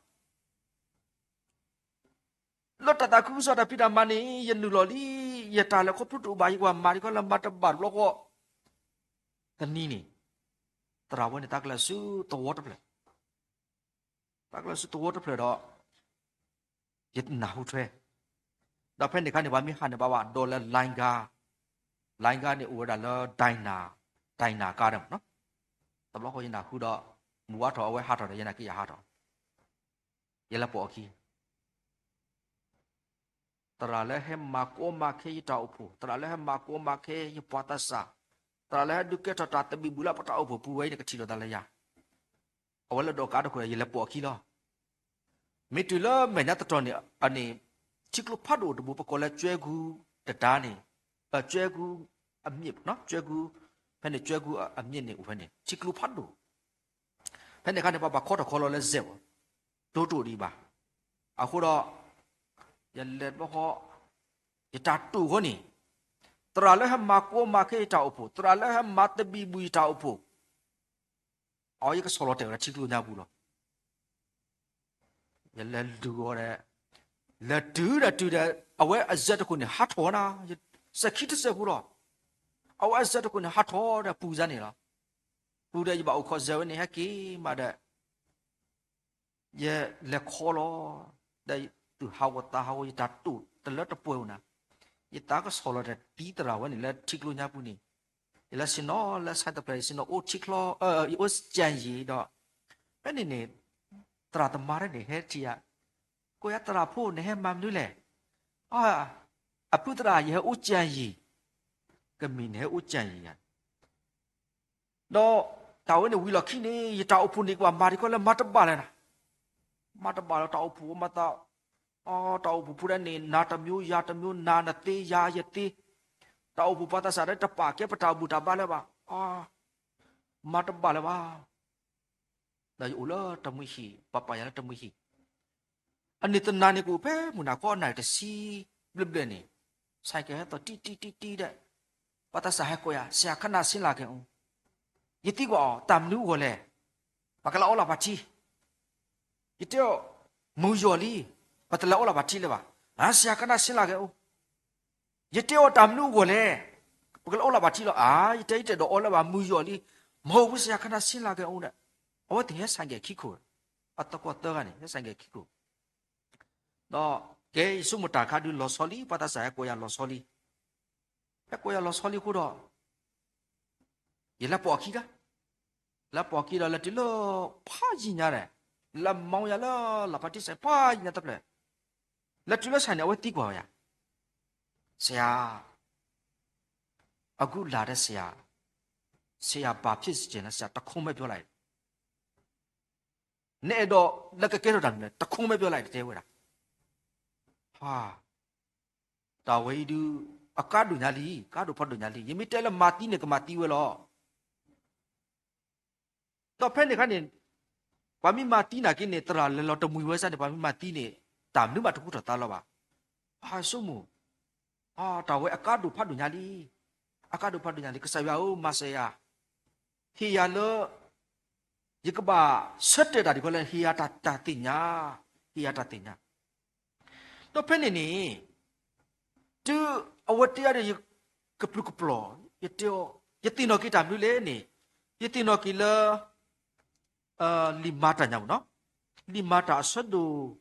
လၢတၢ်သးခုကစီၣ်တၢ်ဖံးတၢ်မၤန့ၣ် ယနုာ်လီၤလံ, ယတၢ်လဲၤခီဖျိတအိၣ်ဘၣ်, ယကဘၣ်မၤဒံးကီးလၢမၤတဘၣ်တဘျီဃီ. တနံၤန့ၣ် သရၣ်ဝဲန့ၣ် သးကလဲၤဆူသဝီတဖျၢၣ်, သးကလဲၤဆူသဝီတဖျၢၣ်ဒီး ယနၢ်ဟူထွဲ, ဒီးဖဲန့ၣ်အခါန့ၣ် ပှၤမ့ၢ်ဟးန့ၣ် ဘၣ်ဘၣ်ဒိးလၢ လိုင်းကား, လိုင်းကားန့ၣ် အိၣ်ဝဲဒၣ်လၢ ဒိုင်နာ, ဒိုင်နာကားဒၣ်မ့ၢ်နီၤ. တဘျီဃီယနၢ်ဟူဒီး မုၢ်ဝါထီၣ် အဝဲဟးထီၣ်ဒီး ယနာ်က့ယဟးထီၣ်, ယလဲၤပိာ်အခံ သရၣ်လၢဟဲမၤကီမၤခဲယတၢ်အိၣ်ဖှိၣ်, သရၣ်လၢဟဲမၤကီမၤခဲယပှၤသးစၢ်, သရၣ်လၢဟဲဒုးကဲထီၣ်တၢ်သဘံၣ်ဘုၣ်လၢပတၢ်အိၣ်ဖှိၣ်ပူၤဝဲအံၤန့ၣ် ကထံၣ်လိာ်သးလၢယၤ. အဝဲလၢဒိးကးတခိၣ်ဒီး ယလဲၤပိာ်အခံလီၤ. မ့ၢ်တုၤလၢမဲာ်ညါသတီၢ်န့ၣ် အန့ၣ် ထံကျိဖးဒိၣ်တဘိ ပကိးလၢကၠွဲကူတတၤန့ၣ်, ကၠွဲကူအမြစ်, ကၠွဲကူ, ဖဲန့ၣ်ကၠွဲကူအမြစ်န့ၣ်အိၣ်ဖဲန့ၣ် ထံကျိဖးဒိၣ် ဖဲန့ၣ်အခါန့ၣ် ပှၤဘၣ်ခီထီၣ်ခီလီၤလၢစဲးဘၣ်, တိတိၣ်ဒံးဘၣ်. အဃိဒီး ယလဲၤတဘျီဃီ, ယတၢ်တိာ်ဃီန့ၣ်, သရၣ်လၢဟဲမၤကီမၤခဲယတၢ်အိၣ်ဖှိၣ်, သရၣ်လၢဟဲမၤသဘံၣ်ဘုၣ်ယတၢ်အိၣ်ဖှိၣ်, အဝဲယကဆီၣ်လီၤတဲာ်ဝဲဒၣ်ထံကျိညါပူၤလီၤ. ယလဲၤလုၢ်အီၤဒီး, လဲၤတုၤဒီးတုၤဒီး အဝဲအစဲးတခိၣ်န့ၣ် ဟးထီၣ်ဝဲဒၣ်, စဲးခံတစဲးဖိလီၤ. အဝဲအစဲးတခိၣ်န့ၣ် ဟးထီၣ်ဒီးပူၤစါန့ၣ်လီၤ. ပူၤဒီးယဘၣ်အိၣ်ခိးစဲးဝဲန့ၣ် ဟဲက့ၤမးဒီး ယလဲၤခီလီၤ, ဒီးသုးဟးဂီၤသးဟးဂီၤ ယတၢ်တိာ်တလၢတပှဲၤဧိၤနၤ, ယသးကဆီၣ်လီၤဒီးတံသရၣ်ဝဲန့ၣ်လၢထံကျိညါပူၤန့ၣ်, ယလဲၤဆ့ၣ်နီၤလၢဆၣ်တဖျၢၣ် ယဆ့ၣ်နီၤအိၣ်ထံချီ, ယအိၣ်စၢ်ယံၤဒီး, ဖဲန့ၣ်န့ၣ်, သရၣ်သမါတဂၤန့ၣ် ဟဲထံၣ်ယၤ, ကိးယၤသရၣ်ဖိ နဟဲမၤမနုၤလဲၣ်, အဖုသရၣ် ယဟဲအိၣ်စၢ်ယံၤ, ကမ့ၢ်နဟဲအိၣ်စၢ်ယံၤယၤ ဒီးတၢ်ဝဲန့ၣ်ဝံၤလီၢ်ခံန့ၣ် ယတၢ်အိၣ်ဖှိၣ်န့ၣ် ကဘၣ်မၤဒံးကီးလၢမၤတဘၣ်လဲၣ်နၤ, မၤတဘၣ်လၢတၢ်အိၣ်ဖှိၣ်မၤသး, တၢ်အိၣ်ဖှိၣ်ဖိဒၣ်န့ၣ် နၤတမျိုးယၤတမျိုး, နၤနသ့ယၤယသ့, တၢ်အိၣ်ဖှိၣ်ပှၤသးစၢ်ဒီးတပာ်ကဲပတၢ်ဘူၣ်တၢ်ဘါလၢၤဘၣ်, မၤတဘၣ်လၢၤဘၣ်. ဒီးယအိၣ်လၢတမှံဟံၣ်, ပပာ်ယၤလၢတမှံဟံၣ် အန့ၣ်တနၤန့ၣ်ကအိၣ်ဖဲမုၢ်နၤခီအနၣ်တဆံဘျဲၣ်ဘျဲၣ်န့ၣ်, ဆဲးကဲဟဲသီၣ်တံၢ်တံၢ်တံၢ်တံၢ်ဒီး, ပှၤသးစၢ်ဟဲကိးယၤ ဆရာခဏဆင်းလာခဲ့ဦး, ယသံကွၢ်အီၤ တၢ်မနုၤအဂီၢ်လဲၣ်, ပကလဲၤအိးလီၤပှၤထံ, ယတဲအီၤ မုၢ်ယီၢ်လံ, ပတလဲၤအိးလီၤပှၤထံလၢၤဘၣ်, ဆရာခဏဆင်းလာခဲ့ဦး, ယတဲအီၤတၢ်မနုၤအဂီၢ်လဲၣ်, ပကလဲၤအိးလီၤပှၤထံလီၤ, အါ ယတဲယတအဲၣ်ဒိးအိးလၢၤဘၣ် မုၢ်ယီၢ်လံ, မဟိၣ်ဘူး ဆရာခဏဆင်းလာခဲ့ဦးဒီး, အဝဲသ့ၣ်ဟဲဆိုင်ကယ်ခံခိၣ်, အသကိးသၢဂၤန့ၣ် ဟဲဆိုင်ကယ်ခံခိၣ် ဒီးကဲ ယဆိကမိၣ်တၢ်ခါဒုးလီၤဆီလံ, ပှၤသးစၢ်ဟဲကိးယၤလီၤဆီလံ, ဟဲကိးယၤလီၤဆီလံအဃိဒီး, ယလဲၤပိာ်အခံဒၣ်, လဲၤပိာ်အခံဒီး လဲၤတုၤလၢဖးယံၤညါဒီး, လဲၤမီယၤလၢလီၤဖးထံစဲးဖးယံၤညါတဖျၢၣ်, လဲၤတုၤလၢဆိုင်န့ၣ် အဝဲသံကွၢ်ယၤ, ဆရာ, အခုလာတဲ့ဆရာ, ဆရာဘာဖြစ်ချင်လဲဆရာ, တခွန်းပဲပြောလိုက် နအဲၣ်ဒိးလၢကကဲထီၣ်တၢ်မနုၤလဲၣ်, တခွန်းပဲပြောလိုက် တတဲဝဲဒၣ်, ဟါ, တၢ်ဝဲအံၤဒုး အကါဒိၣ်ညါလံ, ကါဒိၣ်ဖးဒိၣ်ညါလံ, ယမ့ၢ်တဲလၢမၤသံန့ၣ် ကမၤသံဝဲလီၤ. ဒီးဖဲန့ၣ်အခါန့ၣ်, ပှၤမ့ၢ်မၤသံနာ်က့န့ၣ် သရၣ်လဲၤလီၤတမှံၤဝဲစ့ၢ်န့ၣ် ပှၤမ့ၢ်မၤသံန့ၣ် တၢ်မနုၤမးတကူထီၣ်သါလီၤဘၣ်. ဟါ ဆိကမိၣ်, တၢ်ဝဲအကါဒိၣ်ဖးဒိၣ်ညါလံ, အကါဒိၣ်ဖးဒိၣ်ညါလံ, ကစၢ်ယွၤဧၢ မၤစၢၤယၤ, ဟ့ၣ်ယၤလၢ ယကဘၣ်ဆၢတဲာ်တၢ်ဒ်လဲၣ်, ဟ့ၣ်ယၤတၢ်သ့ၣ်ညါ, ဟ့ၣ်ယၤတၢ်သ့ၣ်ညါ. ဒီးဖဲန့ၣ်န့ၣ် တုၤအဝဲတဲအီၤဒီး ယကပျုၤကပျီၤ, ယတဲအီၤ, ယသ့ၣ်နီၣ်က့ၤတၢ်မနုၤလဲၣ်န့ၣ်, ယသ့ၣ်နီၣ်က့ၤလၢ လံာ်မၤတၢ်ညါပူၤနီၤ, လံာ်မၤတၢ်အဆၢဒိၣ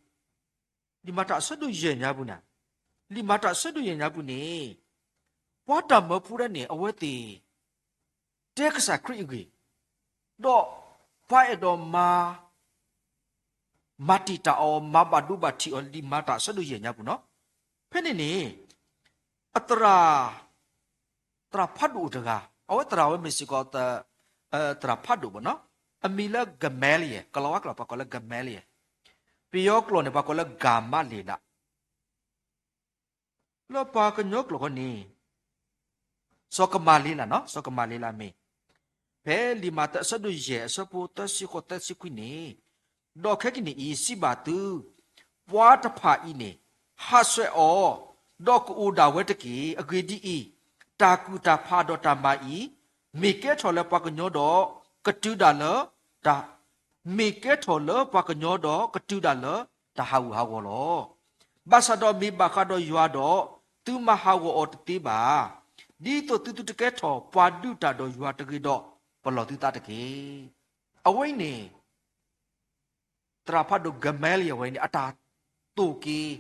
်, လံာ်မၤတၢ်အဆၢဒိၣ်ယဲၢ်ညါပူၤန့ၣ်, လံာ်မၤတၢ်အဆၢဒိၣ်ယဲၢ်ညါပူၤန့ၣ်, ပှၤတၢ်မၢဖိဒၣ်န့ၣ် အဝဲသ့ၣ် တဲကစၢ်ခရံာ်အဂ့ၢ်, ဒီးပှၤအဲၣ်ဒိးမၤ မၤတံာ်တာ်အီၤ, မၤဘၣ်ဒိဘၣ်ထံးအီၤ, လံာ်မၤတၢ်အဆၢဒိၣ်ယဲၢ်ညါပူၤနီၤ. ဖဲန့ၣ်န့ၣ် အသရၣ်, သရၣ်ဖးဒိၣ်အိၣ်တဂၤ, အဝဲသရၣ်ဝဲမ့ၢ်စ့ၢ်ကီး သရၣ်ဖးဒိၣ်ဘၣ်နီၤ, အမံၤလၢ ကမဲလယဲၢ်, ကလၤဝါကျိာ်ပှၤကိးလၢ ကမဲလယဲၢ်, ပယီၤကျိာ်န့ၣ် ပှၤကိးလၢ ကၤမလ့းလး လၢပှၤကညီကျိာ်ဃီန့ၣ် စီၤကမၤလ့းလးနီၤ, စီၤကမၤလ့းလးမ့ၢ်, ဖဲလံာ်မးသဲအဆၢဒိၣ်ယဲၢ်အဆၢဖိသၢဆံဃိးသၢဆံခွံန့ၣ်, ဒီးခဲကနံၣ်အံၤစံးဘၣ်သု, ပှၤတဖၣ်အံၤန့ၣ် ဟးဆှဲးအီၤ, ဒီးကအိၣ်ဒၣ်ဝဲတက့ၢ်. အဂ့ၢ်ဒ်အံၤ, တၢ်ကူၣ်တၢ်ဖးဒီးတၢ်မၤအံၤ, မ့ၢ်ကဲထီၣ်လၢပှၤကညီဒီး ကတုၤဒၣ်လၢ မ့ၢ်ကဲထီၣ်လၢပှၤကညီဒီး ကတုၤဒၣ်လၢတၢ်ဟးဂူာ်ဟးဂီၤလီၤ. ဘၣ်ဆၣ်ဒီးမ့ၢ်ဘၣ်ဃးဒီးယွၤဒီး, သုမၤဟးဂီၤအီၤတသ့ဘၣ်. ဒ်သိးသုသုတကဲထီၣ်ပှၤဒုးတၢ်ဒီးယွၤတဂ့ၤဒီး, ပလီၢ်သုသးတက့ၢ်. အဝဲအံၤန့ၣ် သရၣ်ဖးဒိၣ် ကမဲလယဲၢ် ဝဲန့ၣ် အတၢ်သိၣ်က့ၤ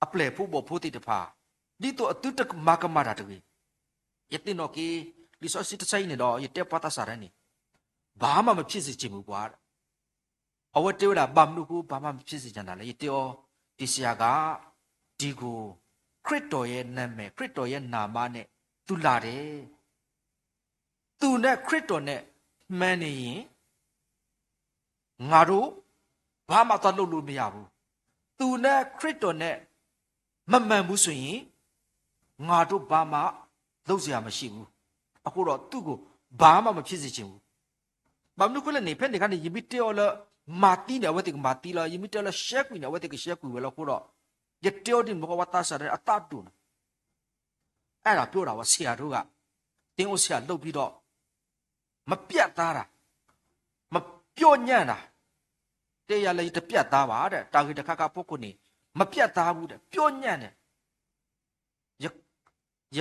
အပျဲၢ်ဖိဘီၣ်ဖိသ့ၣ်တဖၣ်, ဒ်သိးအသုတမၤကမၣ်တၢ်တဂ့ၤ. ယသ့ၣ်နီၣ်က့ၤ လံာ်စီဆှံတဆၢအံၤန့ၣ်ဒီး ယတဲပှၤသးစၢ်ဒၣ်န့ၣ်, ဘၣ်မးမဖံးစ့ၢ်ကီးမုၢ်ပှၤ, အဝဲတဲဝဲဒၣ် ဘၣ်မနုၤအဃိ ဘၣ်မးမဖံးစ့ၢ်ကီးနၤလဲၣ်. ယတဲအီၤ, တံၤစယၤက, တံၤကိၢ်, ခရံာ်တီၢ်ယဲနမဲာ်, ခရံာ်တီၢ်ယဲနမါန့ၣ် သုလၢ်ဒဲး သုးနဲၣ်ခရံာ်တီၢ်နဲၣ် မှန်နေရင် ငါတို့ ဘာမှသွားလုပ်လို့မရဘူး, သုးနဲၣ်ခရံာ်တီၢ်နဲၣ် မမှန်ဘူးဆိုရင် ငါတို့ ဘာမှလုပ်စရာမရှိဘူး, အဃိတော့ သူ့ကို ဘာမှမဖြစ်စေချင်ဘူး. ဘၣ်မနုၤအဃိလဲၣ်န့ၣ် ဖဲန့ၣ်အခါန့ၣ် ယမ့ၢ်တဲအီၤလၢ မၤသံန့ၣ် အဝဲသ့ၣ်ကမၤသံလီၤ, ယမ့ၢ်တဲအီၤလၢ ရှဲကွံာ်န့ၣ် အဝဲသ့ၣ်ကရှဲကွံာ်ဝဲလီၤ. အဃိဒီး ယတဲအီၤဒ်န့ၣ်မ့ၢ် ပှၤသးစၢ်ဒၣ်န့ၣ် အသးဒိၣ်နီၤ အဲဒါပြောတာပါ ဆရာတို့က သင်းအုပ်ဆရာလုပ်ပြီးတော့ မပြတ်သားတာ မပြောညံ့တာ တဲယၤလၢ ယတပြတ်သားဘၣ် တၢ်ဂ့ၢ်တခါခါအဖီခိၣ်န့ၣ် မပြတ်သားဘူး ပြောညံ့တယ် ယ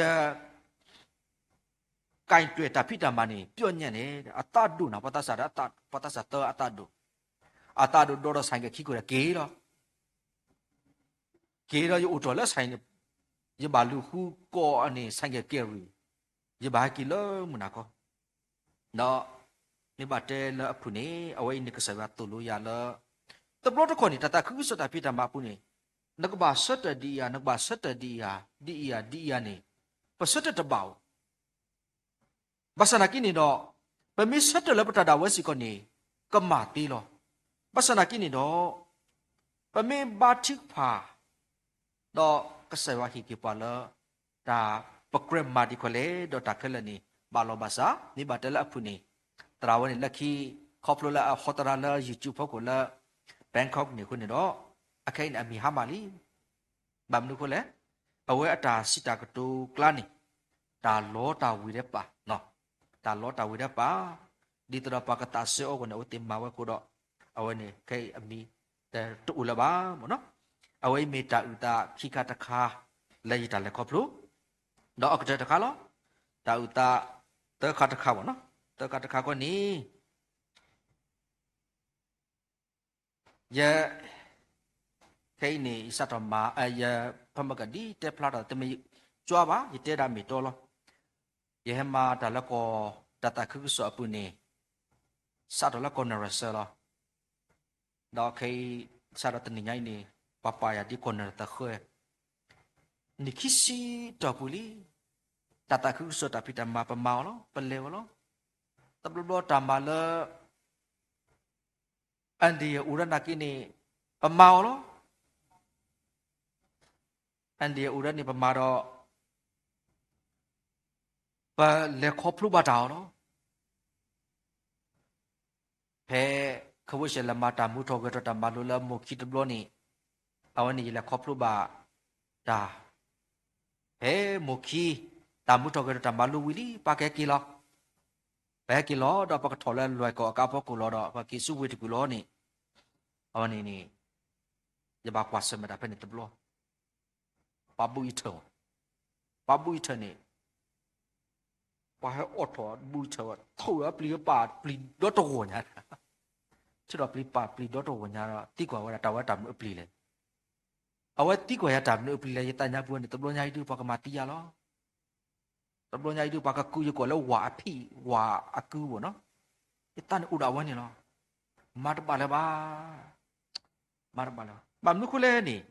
ကိုင်တွယ်တၢ်ဖံးတၢ်မၤန့ၣ် ပြောညံ့တယ် အသးဒိၣ်နီၤ ပှၤသးစၢ် ပှၤသးစၢ်သၢအသးဒိၣ် အသးဒိၣ်ဒီးဒီး ဆိုင်ကယ် ခံခိၣ်ဒီးက့ၤလီၤ က့ၤဒီးယအိၣ်ထီၣ်လၢ ဆိုင် န့ၣ် ယဘၣ်လူၤဃုကိးအန့ၣ် ဆိုင်ကယ် ကယ်ရီ ယဘၣ်ဟဲက့ၤလၢမုၢ်နၤခီ ဒီးမ့ၢ်ဘၣ်တဲလၢအဖုၣ်န့ၣ် အဝဲအံၤန့ၣ် ကစၢ်ယွၤသိၣ်လိယၤလၢ တဘျီတခီၣ်န့ၣ် တၢ်သးခုကစီၣ်တၢ်ဖံးတၢ်မၤအပူၤန့ၣ် နကဘၣ်ဆၢထၢၣ်ဒ်အံၤဧါ နကဘၣ်ဆၢထၢၣ်ဒ်အံၤဧါ ဒ်အံၤဧါ ဒ်အံၤဧါန့ၣ် ပဆၢထၢၣ်တဘၣ်ဧိၤ ဘၣ်ဆၣ်သနာ်က့န့ၣ်ဒီး ပမ့ၢ်ဆၢထၢၣ်လၢပတၢ်ဒၣ်ဝဲစ့ၢ်ကီးန့ၣ် ကမၤသ့လီၤ. ဘၣ်ဆၣ်သနာ်က့န့ၣ်ဒီး ပမ့ၢ်ဘါထုကဖၣ် ဒီးကစၢ်ယွၤဟ့ၣ်က့ၤပှၤလၢ တၢ်ပကြၢးမၤဒံးခီလဲၣ် ဒီးတၢ်ခဲလၢာ်န့ၣ် ဘၣ်လီၤဘၣ်စး မ့ၢ်ဘၣ်တဲလၢအဖုၣ်န့ၣ် သရၣ်ဝဲန့ၣ် လၢခံ ခီဖျိလၢအဟီသရၣ်လၢ YouTube ဖီခိၣ်လၢ Bangkok န့ၣ်အဃိန့ၣ်ဒီး အခဲအံၤန့ၣ် အမံၤဟါမၢ်လံ ဘၣ်မနုၤအဃိလဲၣ်, အဝဲအတၢ်စံးတၢ်ကတိၤကျါန့ၣ် တၢ်လီတၢ်ဝ့ၤဒဲးပာ်, တၢ်လီတၢ်ဝ့ၤဒဲးပာ်, ဒ်သိးဒီးပှၤကသးစဲအီၤအဂီၢ်န့ၣ် အဝဲသ့ၣ်မၤဝဲအဃိဒီး အဝဲန့ၣ် ခဲအံၤအမံၤ တအိၣ်လၢၤဘၣ်မ့ၢ်နီၤ. အဝဲအံၤမ့ၢ်တၢ်အုၣ်သးခံခါတခါ လၢယတၢ်လဲၤခီဖျိ ဒီးအကတၢၢ်တခါလီၤ. တၢ်အုၣ်သးသၢခါတခါဘၣ်နီၤ, သၢခါတခါခီန့ၣ် ယ ခဲအံၤန့ၣ် ယစးထီၣ်မၤ ယဖဲမကဒ်တဲဖျါထီၣ် တမ့ၢ်ကွၢ်ဘၣ် ယတဲဒၣ်မ့ၢ်တီလီၤ. ယဟဲမၤတၢ်လၢကီၢ် တၢ်သးခုကစီၣ်အပူၤန့ၣ် စးထီၣ်လၢကီၢ်နရၢၡၢလီၤ. ဒီးခဲအံၤ စးထီၣ်တနံၤညါအံၤန့ၣ် ပှၤပာ်ယၤဒ်ကီၢ်နရၢသဃၢ နံၣ်ခံဆံတီၢ်ပူၤလံ. တၢ်သးခုကစီၣ်တၢ်ဖံးတၢ်မၤ ပမၤအီၤလီၤ, ပလဲၤဝဲလီၤ. တဘျီဘျီတၢ်မၤလၢ India အိၣ်ဒၣ်နာ်က့န့ၣ် ပမၤအီၤလီၤ. India အိၣ်ဒၣ်န့ၣ် ပမၤဒီး ပလဲၤခီဖျိဘၣ်တၢ်အီၤလီၤ. ဖဲ ခဝ့ၡၢၣ် လဲၤမၤတၢ်မူထီၣ်ဂဲၤထီၣ်တၢ်မၤလိလၢမိၢ်ခံတဘျီန့ၣ် အဝဲန့ၣ် ယလဲၤခီဖျိဘၣ်တၢ် ဖဲမိၢ်ခံ တၢ်မူထီၣ်ဂဲၤထီၣ်တၢ်မၤလိဝံၤလံ ပှၤကဟဲက့ၤလီၤ. ပဟဲက့ၤလီၤဒီး ပကထီၣ်လၢလွဲၢ်ကီၢ်အကါဖီခိၣ်လီၤဒီး ပက့ၤဆူဝ့ၢ်တကူၣ်လီၤန့ၣ် အဝဲန့ၣ်န့ၣ် ယဘၣ်ကွၢ်ဆၢၣ်မဲာ်တၢ်ဖဲန့ၣ်တဘျီ. ပှၤဘူၣ်အံၤထၢၣ်, ပှၤဘူၣ်အံၤထၢၣ်န့ၣ် ပှၤဟဲအိးထီၣ်ဘူၣ်အံၤထၢၣ်ဝဲ ထိၣ်ဝဲပျံၤပာ်ပျံၤဒီတဂီၤညါ, ထံၣ်ဒီးပျံၤပာ်ပျံၤဒီတဂီၤညါဒီး သံကွၢ်ဝဲဒၣ် တၢ်ဝဲတၢ်မနုၤအပျံၤလဲၣ်. အဝဲသံကွၢ်ယၤတၢ်မနုၤအပျံၤလဲၣ် ယသးညါပူၤန့ၣ် တဘျီညါအံၤဒုး ပှၤကမၤသံယၤလီၤ. တဘျီညါအံၤဒုး ပှၤကကုယကိာ်လၢဝၤအဖံးဝၤအကုဘိနီၤ, ယသးန့ၣ်အိၣ်ဒီးအဝဲန့ၣ်လီၤ. မၤတဘၣ်လၢၤဘၣ်, မၤတဘၣ်လၢၤဘၣ်. ဘၣ်မနုၤဃိလဲၣ်န့ၣ်,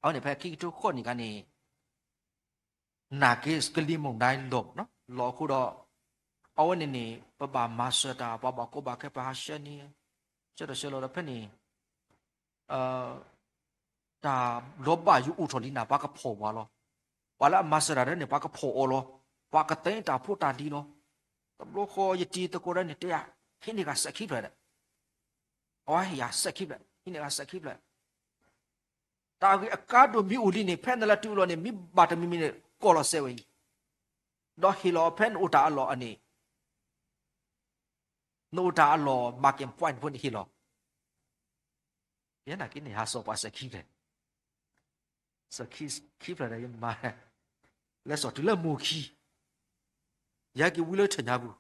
အဝဲန့ၣ် ဖဲခံကထိဃိးနံၣ်အခါန့ၣ် နာ်က့ ကလံၤမုန်တိုင်းလီၤနီၤ, လီၤအဃိဒီး အဝဲန့ၣ်န့ၣ် ပဘၣ်မၤစၢၤတၢ် ပှၤဘၣ်ကီဘၣ်ခဲ ပဟးဆှၢန့ၣ် ဆှၢတၢ်ဆှၢလီၤဒီးဖဲန့ၣ် တၢ်လီၤဘၣ်ယိၣ်အိၣ်ထီၣ်လံနၤ ပှၤကဖီၣ်ပှၤလီၤ. ပှၤလၢအမၤစၢၤတၢ်ဒ်န့ၣ် ပှၤကဖီၣ်အီၤလီၤ. ပှၤကသ့တၢ်ဖိတၢ်လံၤလီၤ. တဘျီဃီယတံၤသကိးဒ်န့ၣ် တဲယၤ ဟံးန့ၢ်ဂၤစဲးခံဖျၢၣ်ဒီး အဝဲဟ့ၣ်ယၤစဲးခံဖျၢၣ်, ဟံးန့ၢ်ဂၤစဲးခံဖျၢၣ် တၢ်ဂ့ၢ်အကါဒိၣ်မ့ၢ်အိၣ်လံန့ၣ် ဖဲနလၢတုၤလီၤန့ၣ် မ့ၢ်ဘၣ်တမံၤမံၤန့ၣ် ကိးလီၤစဲးဝဲအံၤ, ဒီးဟ့ၣ်လီၤဖဲနအိၣ်တၢ်အလီၢ်အန့ၣ်, နအိၣ်တၢ်အလီၢ် marking point ဖိန့ၣ်ဟ့ၣ်လီၤ, ယဲနာ်က့န့ၣ် ဟးစိာ်ပှၤစဲးခံဖျၢၣ်, စဲးခံဖျၢၣ်ဒီးယမၤ လဲၤစိာ်တုၤလၢမိၢ်ခံ, ယဟဲက့ၤဝံလၢထၢၣ်ညါပူၤ,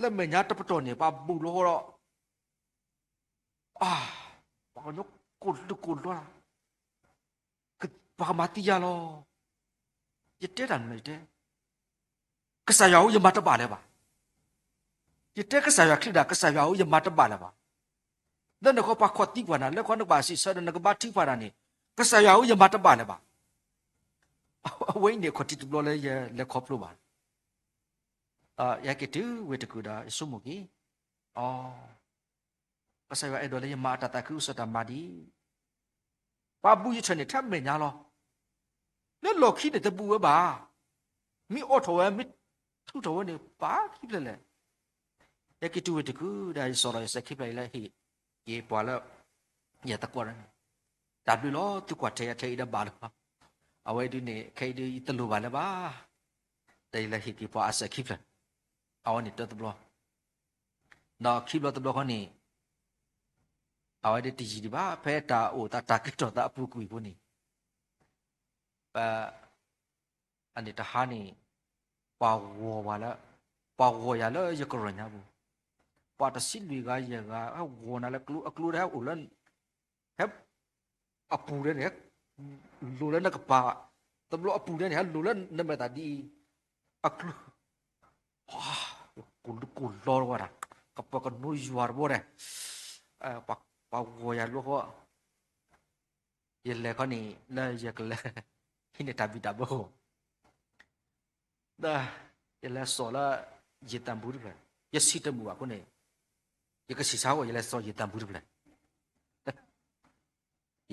လၢမဲာ်ညါတပတီၢ်န့ၣ် ပှၤဘူၣ်လီၤဃီဒီး အါ, ပှၤကညီကိၢ်ဒုကိၢ်လီၤ, ပှၤကမၤသံယၤလီၤ. ယတဲတၢ်န့ၣ် ယတဲ, ကစၢ်ယွၤဧၢ ယမၤတဘၣ်လၢၤဘၣ်. ယတဲကစၢ်ယွၤချံဒၣ် ကစၢ်ယွၤဧၢ ယမၤတဘၣ်လၢၤဘၣ်. လၢနခီပှၤခီၣ်သံကွၢ်နၤ လၢခီနကဘၣ်စံးဆၢဒီး နကဘါထုကဖၣ်တၢ်န့ၣ် ကစၢ်ယွၤဧၢ ယမၤတဘၣ်လၢၤဘၣ်. အဝဲအံၤန့ၣ် အခီၣ်ထံးတဘျီလၢယလဲၤခီဖျိဘၣ်. ယဟဲက့ၤတုၤဝ့ၢ်တကူၣ်ဒီး ယဆိကမိၣ်က့ၤ, အ ကစၢ်ယွၤအဲၣ်ဒိးလၢယမၤအတၢ်သးခုကစီၣ်တၢ်မၤဒ်အံၤ, ပှၤဘူၣ်ယထၢၣ်န့ၣ် ထဲမဲာ်ညါလီၤ. လၢလီၢ်ခံန့ၣ်တဘူၣ်ဝဲဘၣ်. မ့ၢ်အိးထီၣ်ဝဲ မ့ၢ်ထုးထီၣ်ဝဲန့ၣ် ပှၤခံဖျၢၣ်လဲၣ်. ယဟဲက့ၤတုၤဝ့ၢ်တကူၣ်ဒီး ယစိာ်လီၤယစဲးခံဖျၢၣ် ယလဲၤဟ့ၣ်က့ၤပှၤလၢ ယသကိးန့ၣ်, တၢ်ဘျုးလီၤ သုကွၢ်ထဲယၤထဲအံၤဒီးဘၣ်လီၤ. အဝဲဒုးန့ၣ် ခဲအံၤဒုး ယတလိၣ်ဘၣ်လၢၤဘၣ်. ဒီးယလဲၤဟ့ၣ်က့ၤပှၤအစဲးခံဖျၢၣ်, အဝဲန့ၣ်တၢတဘျီ, ဒီးခံဘျီတဘျီဃီန့ၣ် အဝဲဒၣ်တယံာ်ဒံးဘၣ် ဖဲတၢ်အိၣ်သးတၢ်ကဲထီၣ်သးအပူၤကွံာ်အဃိန့ၣ်, ပ အန့ၣ်တဟါန့ၣ် ပှၤဂီၤပှၤလၢ ပှၤဂီၤယၤလၢယကရၢၢ်ညါပူၤ, ပှၤတဆံလွံၢ်ဂၤ ယဲၢ်ဂၤ ဟဲဂီၤနၤလၢကျိ အကျိဒၣ်ဟဲအိၣ်လၢ ဟဲ အပူၤဒၣ်န့ၣ် လိၤလၢနကပၤ, တဘျီအပူၤဒၣ်န့ၣ် ဟဲလိၤလၢနမဲာ်သးဒ်အံၤ, အကျိ ကိၢ်လီတဝဲဒၣ်, ကပၢၤကနိယွၤတဘိဒၣ်, ပှၤဂီၤယၤလိဃီ, ယလဲၤခီန့ၣ် လၢယကလဲၤ ဟံးန့ၢ်တၢ်ဘံၣ်တၢ်ဘၢဃီ, ဒီးယလဲၤစိာ်လၢ ယတၢ်ဘူတဖျၢၣ်, ယဆံးတမုာ်ဘၣ်အဃိန့ၣ်, ယကဆံးဆါအဂီၢ် ယလဲၤစိာ်ယတၢ်ဘူတဖျၢၣ်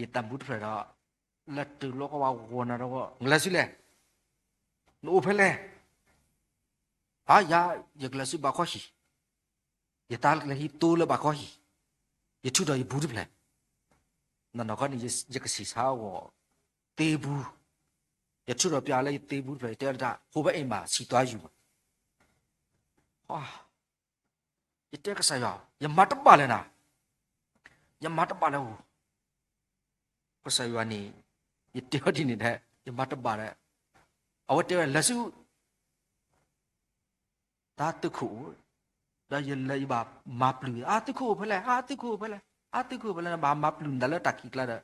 ယတၢ်ဘူတဖျၢၣ်ဒီး လဲၤတုၤလီၤကီးဝဲဂီၤနၤဒီး နလဲၤဆူလဲၣ်, နအိၣ်ဖဲလဲၣ်, အါယၤ ယကလဲၤဆူဘးခီဟံၣ်, ယတၢ်လဲၤဟံးတိလၢဘးခီဟံၣ်, ယထုးထီၣ်ယဘူတဖျၢၣ်, နီၢ်နီၢ်ခီန့ၣ် ယကဆံးဆါအဂီၢ် သ့ဘူ, ယထုးထီၣ်ပၠးလၢယသ့ဘူတဖျၢၣ် ယတဲလၢတၢ် ဟိဘဲအ့ၣ်မး ဆံးတွါယူၢ်မး ယတဲကစၢ်ယွၤ, ယမၤတဘၣ်လၢၤနၤ, ယမၤတဘၣ်လၢၤဧိၤ, ကစၢ်ယွၤန့ၣ် ယတဲအီၤဒ်န့ၣ်ဒီး ယမၤတဘၣ်လၢၤ, အဝဲတဲဝဲလဲၤဆူ တၢ်သုးခိၣ်အိၣ်, ဒီးယလဲၤယဘၣ်မၤပျုၢ်, အသုးခိၣ်အိၣ်ဖဲလဲၣ်, အသုးခိၣ်အိၣ်ဖဲလဲၣ်, အသုးခိၣ်အိၣ်ဖဲလဲၣ်, ဘၣ်မၤပျုၢ်နၤလၢတၢ်ခံးကျါဒီး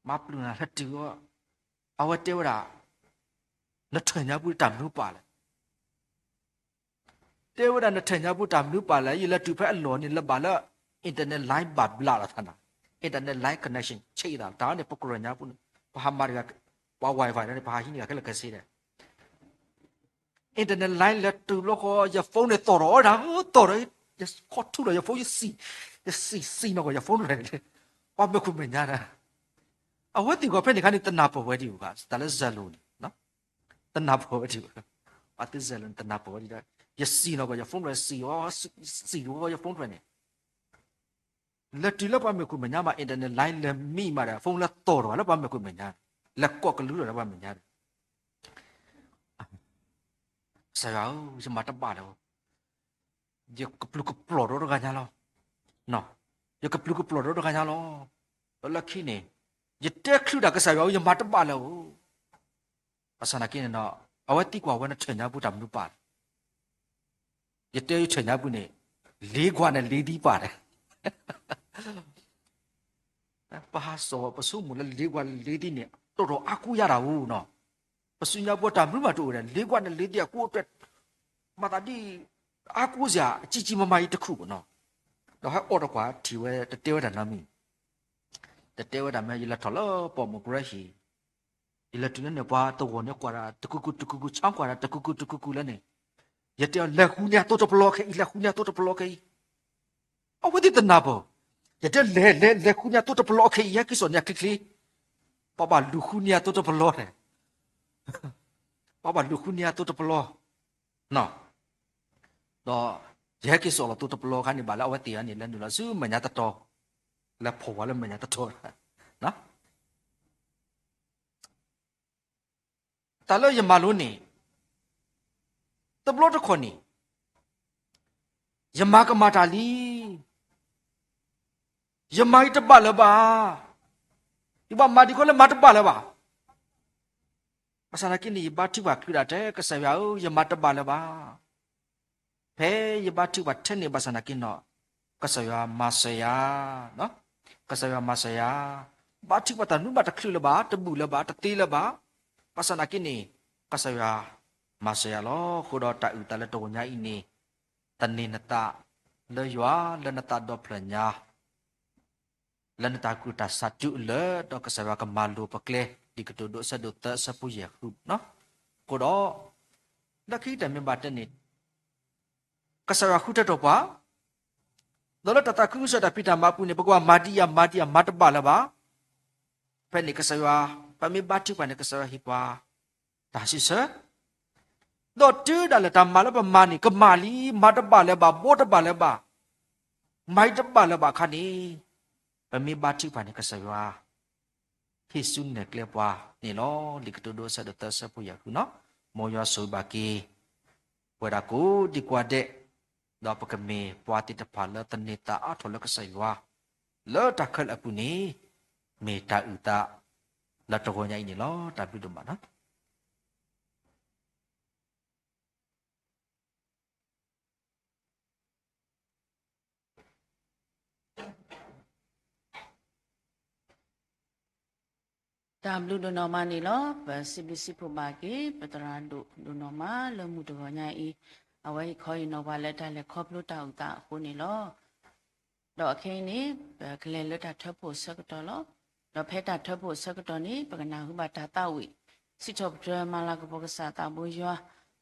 မၤပျုၢ်နၤလၢတုၤအီၤ, အဝဲတဲဝဲဒၣ်, နထၢၣ်ညါပူၤတၢ်မနုၤပာ်လဲၣ် တဲဝဲဒၣ်နထၢၣ်ညါပူၤတၢ်မနုၤပာ်လဲၣ်, ယလဲၤတုၤဖဲအလီၢ်န့ၣ် လၢဘၣ်လၢ internet line ဘၣ်ဘျးလီၤသးနၤ, internet line connection ဆံးသး တၢ်န့ၣ် ပကရၢၢ်ညါပူၤန့ၣ် ပဟးမၤတဂၤ ပှၤ Wi-Fi န့ၣ် ပဟးဟံးန့ၢ်ဂၤခဲလၢာ်ခဲဆ့ဒီး internet line လဲၤတုၤဘျီဃီ ယ phone န့ၣ်သီၣ်ထီၣ်ဝဲဒၣ်, သီၣ်ဒီး ယခီၣ်ထူၣ်ဒီးယ phone ယစံၣ်, ယစံၣ်စံၣ်နီၢ်ကီၢ်ယ phone တဖျၢၣ်န့ၣ်, ပှၤမဲာ်ခိၣ်မဲာ်ညါဒီး, အဝဲသ့ၣ်ဂီၢ်ဖဲန့ၣ်ခါန့ၣ် တနၢ်ပၢၢ်ဝဲဒံးဘၣ်, တၢ်လၢ Zalo န့ၣ် တနၢ်ပၢၢ်ဝဲဒံးဘၣ်, ပှၤသ့ Zalo န့ၣ် တနၢ်ပၢၢ်ဝဲဒံးဒီး, ယစံၣ်နီၢ်ကီၢ်ယ phone တဖျၢၣ် စံၣ်ဝဲ, စံၣ်ဝဲယ phone တဖျၢၣ်န့ၣ် လဲၤတုၤလၢပှၤမဲာ်ခိၣ်မဲာ်ညါမး internet line လဲၤမံမးဒီး phone လဲၤသီၣ်ထီၣ်လၢပှၤမဲာ်ခိၣ်မဲာ်ညါ, လဲၤကိးကလုာ်ထီၣ်လၢပှၤမဲာ်ညါဒီး ကစၢ်ယွၤဧၢ, ယမၤတဘၣ်လၢၤ, ယကပျုၤကပျီၢ်ဒီတဂၤညါလီၤ. ယကပျုၤကပျီၢ်ဒီတဂၤညါလီၤ. ဒီးလၢခံန့ၣ်, ယတဲချုးတၢ်ကစၢ်ယွၤဧၢ, ယမၤတဘၣ်လၢၤဧိၤ. ဘၣ်ဆၣ်သနာ်က့န့ၣ်ဒီး အဝဲသံကွၢ်ဝဲ နထၢၣ်ညါပူၤတၢ်မနုၤပာ်လဲၣ်. ယတဲယထၢၣ်ညါပူၤန့ၣ် လေးခွနဲ့လေးသီးပာ်လဲၣ်. ပဟးစိာ်ပဆိကမိၣ်လၢ လေးခွနဲ့လေးသီးန့ၣ် တော်တော်အားကိုးရတာဧိၤနီၤ. ပစုညါပူၤတၢ်မနုၤမးတအိၣ်ဒီး လေးခွနဲ့လေးသီးအကိးအတြဲၤ မၤသးဒ် အားကိုးစရာ ကြီးကြီးမားမားကြီးတစ်ခုပေါ့နော်. ဒီးဟဲအိးထီၣ်ကွၢ်ထံၣ်ဝဲ တတဲဝဲတၢ်နီတမံၤ, တတဲဝဲတၢ်မ့ၢ် ယလဲၤထီၣ်လၢပိာ်မုၣ်ကရၢဟံၣ်, ယလဲၤတုၤလၢန့ၣ် ပှၤသဝီန့ၣ်ကွၢ်တၢ်တကူကူတကူကူ ဆါကွၢ်တၢ်တကူကူတကူကူလၢန့ၣ်, ယတဲအီၤ လဲၤဃုန့ၢ်အသိတပလီခဲအံၤ, လဲၤဃုန့ၢ်အသိတပလီခဲအံၤ. အဝဲသ့ၣ်တနၢ်ပၢၢ်, ယတဲလဲၤလဲၤလဲၤဃုန့ၢ်အသိတပလီခဲအံၤ, ယဟဲက့ၤစိာ်န့ၢ်အချ့ချ့, ပှၤဘၣ်လူၤဃုန့ၢ်အသိတပလီန့ၣ်, ပှၤဘၣ်လူၤဃုန့ၢ်အသိတပလီ, ဒီးယဟဲက့ၤစိာ်လီၤသိတပလီခါန့ၣ် ဘၣ်လၢအဝဲသ့ၣ်အံၤန့ၣ် လဲၤနုာ်လီၤဆူမဲာ်ညါတတီၤ, လဲၤဖီၣ်ဝဲလၢမဲာ်ညါတတီၤ, တၢ်လၢယမၤလိန့ၣ်, တဘျီတခီၣ်န့ၣ်, ယမၤကမၣ်တၢ်လံ, ယမၤအံၤတဘၣ်လၢၤဘၣ်, ယဘၣ်မၤဒံးခီလၢမၤတဘၣ်လၢၤဘၣ်. ဘၣ်ဆၣ်သနာ်က့န့ၣ် ယဘါထုကဖၣ်ချုးဒၣ်ထဲ ကစၢ်ယွၤဧၢ, ယမၤတဘၣ်လၢၤဘၣ်. ဖဲယဘါထုကဖၣ်ထဲန့ၣ် ဘၣ်ဆၣ်သနာ်က့န့ၣ် ကစၢ်ယွၤမၤစၢၤယၤ, ကစၢ်ယွၤမၤစၢၤယၤ, ဘါထုကဖၣ်တၢ်မနုၤဘၣ်တချုးလၢၤဘၣ်, တဘူၣ်လၢၤဘၣ်, တသ့လၢၤဘၣ်. ဘၣ်ဆၣ်သနာ်က့န့ၣ် ကစၢ်ယွၤမၤစၢၤယၤလီၤ. အဃိဒီးတၢ်အုၣ်သးလၢတဂီၤညါအံၤန့ၣ်, သန့ၤနသးလၢယွၤလၢနသးဒီဖျၢၣ်ညါ လၢနတၢ်ကူၣ်တၢ်ဆးတုၤအလၢာ် ဒီးကစၢ်ယွၤကမၤလိၤပကျဲ, လံာ်ကတိၤဒိ အဆၢဒိၣ်သၢ အဆၢဖိယဲၢ်ဃုနီၤ. အဃိဒီး လၢခံကတၢၢ်မ့ၢ်ဘၣ်တဲန့ၣ်, ကစၢ်ယွၤဃုထၢထီၣ်ပှၤ, ဒီးလၢတၢ်သးခုကစီၣ်တၢ်ဖံးတၢ်မၤအပူၤန့ၣ် ပကဘၣ်မၤဒံးယၤမၤဒံးယၤ မၤတဘၣ်လၢၤဘၣ်. ဖဲန့ၣ်ကစၢ်ယွၤ, ပမ့ၢ်ဘါထုကဖၣ်န့ၣ် ကစၢ်ယွၤဟ့ၣ်ပှၤ တၢ်စံးဆၢ ဒီးတုၤဒၣ်လဲာ်တၢ်မၤလၢပမၤန့ၣ် ကမၣ်လံ, မၤတဘၣ်လၢၤဘၣ်, ဘီတဘၣ်လၢၤဘၣ်, မၤအံၤတဘၣ်လၢၤဘၣ်အခါန့ၣ်, ပမ့ၢ်ဘါထုကဖၣ်န့ၣ် ကစၢ်ယွၤ ဟ့ၣ်ဆူနဲၣ်ကျဲပှၤန့ၣ်လီၤ. လံာ်ကတိၤဒိ အဆၢဒိၣ်သၢ အဆၢဖိယဲၢ်ဃုနီၤ. မ်ယွၤဆိၣ်ဂ့ၤဘၣ်က့ၤ ပဝဲဒၣ်ကိးဒံကိးဂၤဒဲး, ဒီးပကမ့ၢ်ပှၤသ့ၣ်တဖၣ်လၢသန့ၤသးအါထီၣ်လၢကစၢ်ယွၤ လၢတၢ်ခဲလၢာ်အပူၤန့ၣ်, မ့ၢ်တၢ်အုၣ်သးလၢတဂီၤညါအံၤန့ၣ်လီၤ. တၢ်ဘျုးဒိၣ်မးနီၤ. တၢ်ဘျုးဒိၣ်နီၢ်မးန့ၣ်လီၤ. ပစံးဘျုးစံးဖှိၣ်ဘၣ်က့ၤ ပသရၣ်ဒိၣ်ဒိၣ်နီၢ်မးလၢမုၢ်တဂီၤညါအံၤ, အဝဲဟ့ၣ်ခီဟ့ၣ်နီၤပှၤလၢတၢ်လဲၤခီဖျိတၢ်အုၣ်သးအဃိန့ၣ်လီၤ. ဒီးခဲအံၤန့ၣ် ပကလဲၤလၢတၢ်ထၢဖှိၣ်အဆၢကတီၢ်လီၤ. ဒီးဖဲတၢ်ထၢဖှိၣ်အဆၢကတီၢ်န့ၣ် ပကနၢ်ဟူဘၣ်တၢ်သးဝံၣ် စံးထီၣ်ပတြၢၤမၤလၤကပီၤကစၢ်သးဘိယွၤ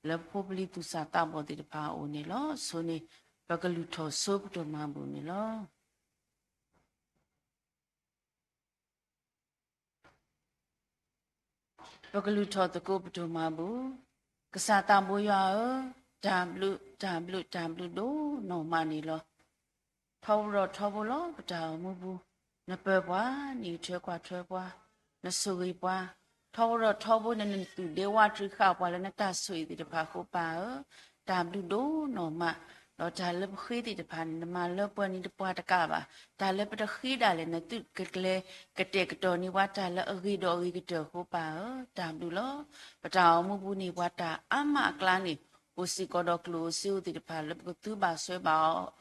လၢဖိပလံၤသူၣ်စၢ်သးဘီၣ်သ့ၣ်တဖၣ်အအိၣ်န့ၣ်လီၤ. အဆိန့ၣ် ပကလုၢ်ထီၣ်ဆိပဒိၣ်မၤဘူၣ်န့ၣ်လီၤ. ပကလုၢ်ထီၣ်သကိးပဒိၣ်မၤဘူၣ်, ကစၢ်သးဘိယွၤဧၢ, တၢ်ဘျုး, တၢ်ဘျုး, တၢ်ဘျုးဒိၣ်နီၢ်မးန့ၣ်လီၤ. ထီဘိဒီးထီဘိလီၤ ပတၢ်အိၣ်မူပူၤ, နပၢၤပှၤ, နအံးထွဲကွၢ်ထွဲပှၤ, နဆိၣ်ဂ့ၤပှၤ, ထီဘိဒီးထီဘိန့ၣ် နသူၣ်ဒ့ဝးတြံဃာ်ပှၤလၢနတၢ်ဆိၣ်ဂ့ၤသ့ၣ်တဖၣ်အဃိပၢ်ဧၢ, တၢ်ဘျုးဒိၣ်နီၢ်မး, ဒီးတၢ်လၢပဃ့သ့ၣ်တဖၣ်န့ၣ် နမၤလၢပှဲၤန့ၢ်တပှၤတကးဘၣ်, တၢ်လၢပတဃ့ဒၣ်လဲာ် နသုတကကျဲၤကတဲာ်ကတီၤန့ၢ်ပှၤတၢ်လၢအဂ့ၤဒီးအဂ့ၤကတၢၢ်အဃိပၢ်ဧၢ, တၢ်ဘျုးလီၤ. ပတၢ်အိၣ်မူပူၤန့ၣ် ပှၤတၢ်အါမးအကျါန့ၣ် အိၣ်စ့ၢ်ကီးဒီးကျိၣ်ဧိၤစ့ဧိၤသ့ၣ်တဖၣ်လၢပကသူဘၣ်စွဲဘၣ်အီၤ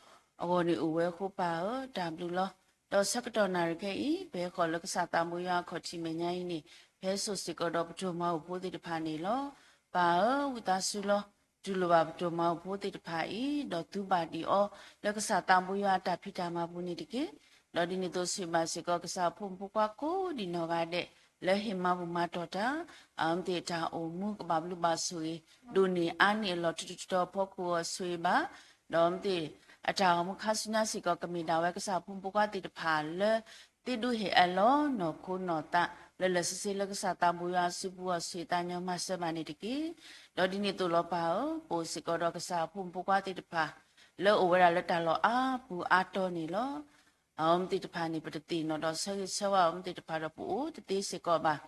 အဂီၢ်န့ၣ်အိၣ်ဝဲအဃိပၢ်ဧၢ, တၢ်ဘျုးလီၤ. ဒီးဆၢကတီၢ်နၣ်ရံၣ်ခဲအံၤ ပဟဲဃီၤလၢကစၢ်သးဘိယွၤအခီၣ်ထံးမဲာ်ညါအံၤန့ၣ် ပဟဲစိာ်စ့ၢ်ကီးဒီးပဒိၣ်မၤဘူၣ်ဖိသ့ၣ်တဖၣ်န့ၣ်လီၤ. ပၢ်ဧၢ, ဝံသးစူၤလီၤ. တူၢ်လိာ်ဘၣ်ပဒိၣ်မၤဘူၣ်ဖိသ့ၣ်တဖၣ်အံၤ ဒီးသူဘၣ်ဒံးအီၤ လၢကစၢ်သးဘိယွၤအတၢ်ဖံးတၢ်မၤပူၤန့ၣ်တက့ၢ်. ဒီးဒ်န့ၣ်အသိး ဆိၣ်ဂ့ၤဘၣ်စ့ၢ်ကီး ကစၢ်အဖိမုၣ်ဖိခွါကိးဒံးနီၢ်ဂၤဒဲး လၢဟ့ၣ်မၤဘူၣ်မၤတီၢ်တၢ်, အဝဲသ့ၣ်အတၢ်အိၣ်မူကဘၣ်ဘျုးဘၣ်ဆိၣ်ဂ့ၤ ဒိၣ်န့ၢ်အါန့ၢ်အလီၢ် တတီၤတတီၤအဖီခိၣ်အဂီၢ် ဆိၣ်ဂ့ၤဘၣ်, ဒီးအဝဲသ့ၣ်အတၢ်အိၣ်မူခါဆူညါစ့ၢ်ကီး ကမ့ၢ်ဒၣ်ဝဲကစၢ်အဖိမုၣ်ဖိခွါသ့ၣ်တဖၣ်လၢ သ့ဒိဟ့ၣ်အလီၢ်နီၢ်ခိနီၢ်သး လၢလၢာ်ဆ့ဆ့လၢကစၢ်သးဘိယွၤအစုပူၤအဂီၢ် ဆိၣ်ဂ့ၤသးညီမၤစၢၤဘၣ်န့ၣ်တက့ၢ်. ဒီးဒ်န့ၣ်အသိးလီၤပၢ်ဧၢ, ပအိၣ်စ့ၢ်ကီးဒီးကစၢ်အဖိမုၣ်ဖိခွါသ့ၣ်တဖၣ် လၢအိၣ်ဝဲဒၣ်လၢတၢ်လီၢ်အါပူၤအါတီၤန့ၣ်လီၤ. အဝဲသ့ၣ်တဖၣ်န့ၣ် ပတသ့ၣ်နီၣ်ဒီးဆၢဂ့ၤဆၢဝါအဝဲသ့ၣ်တဖၣ်ဒီး ပအိၣ်တသ့စ့ၢ်ကီးဘၣ်.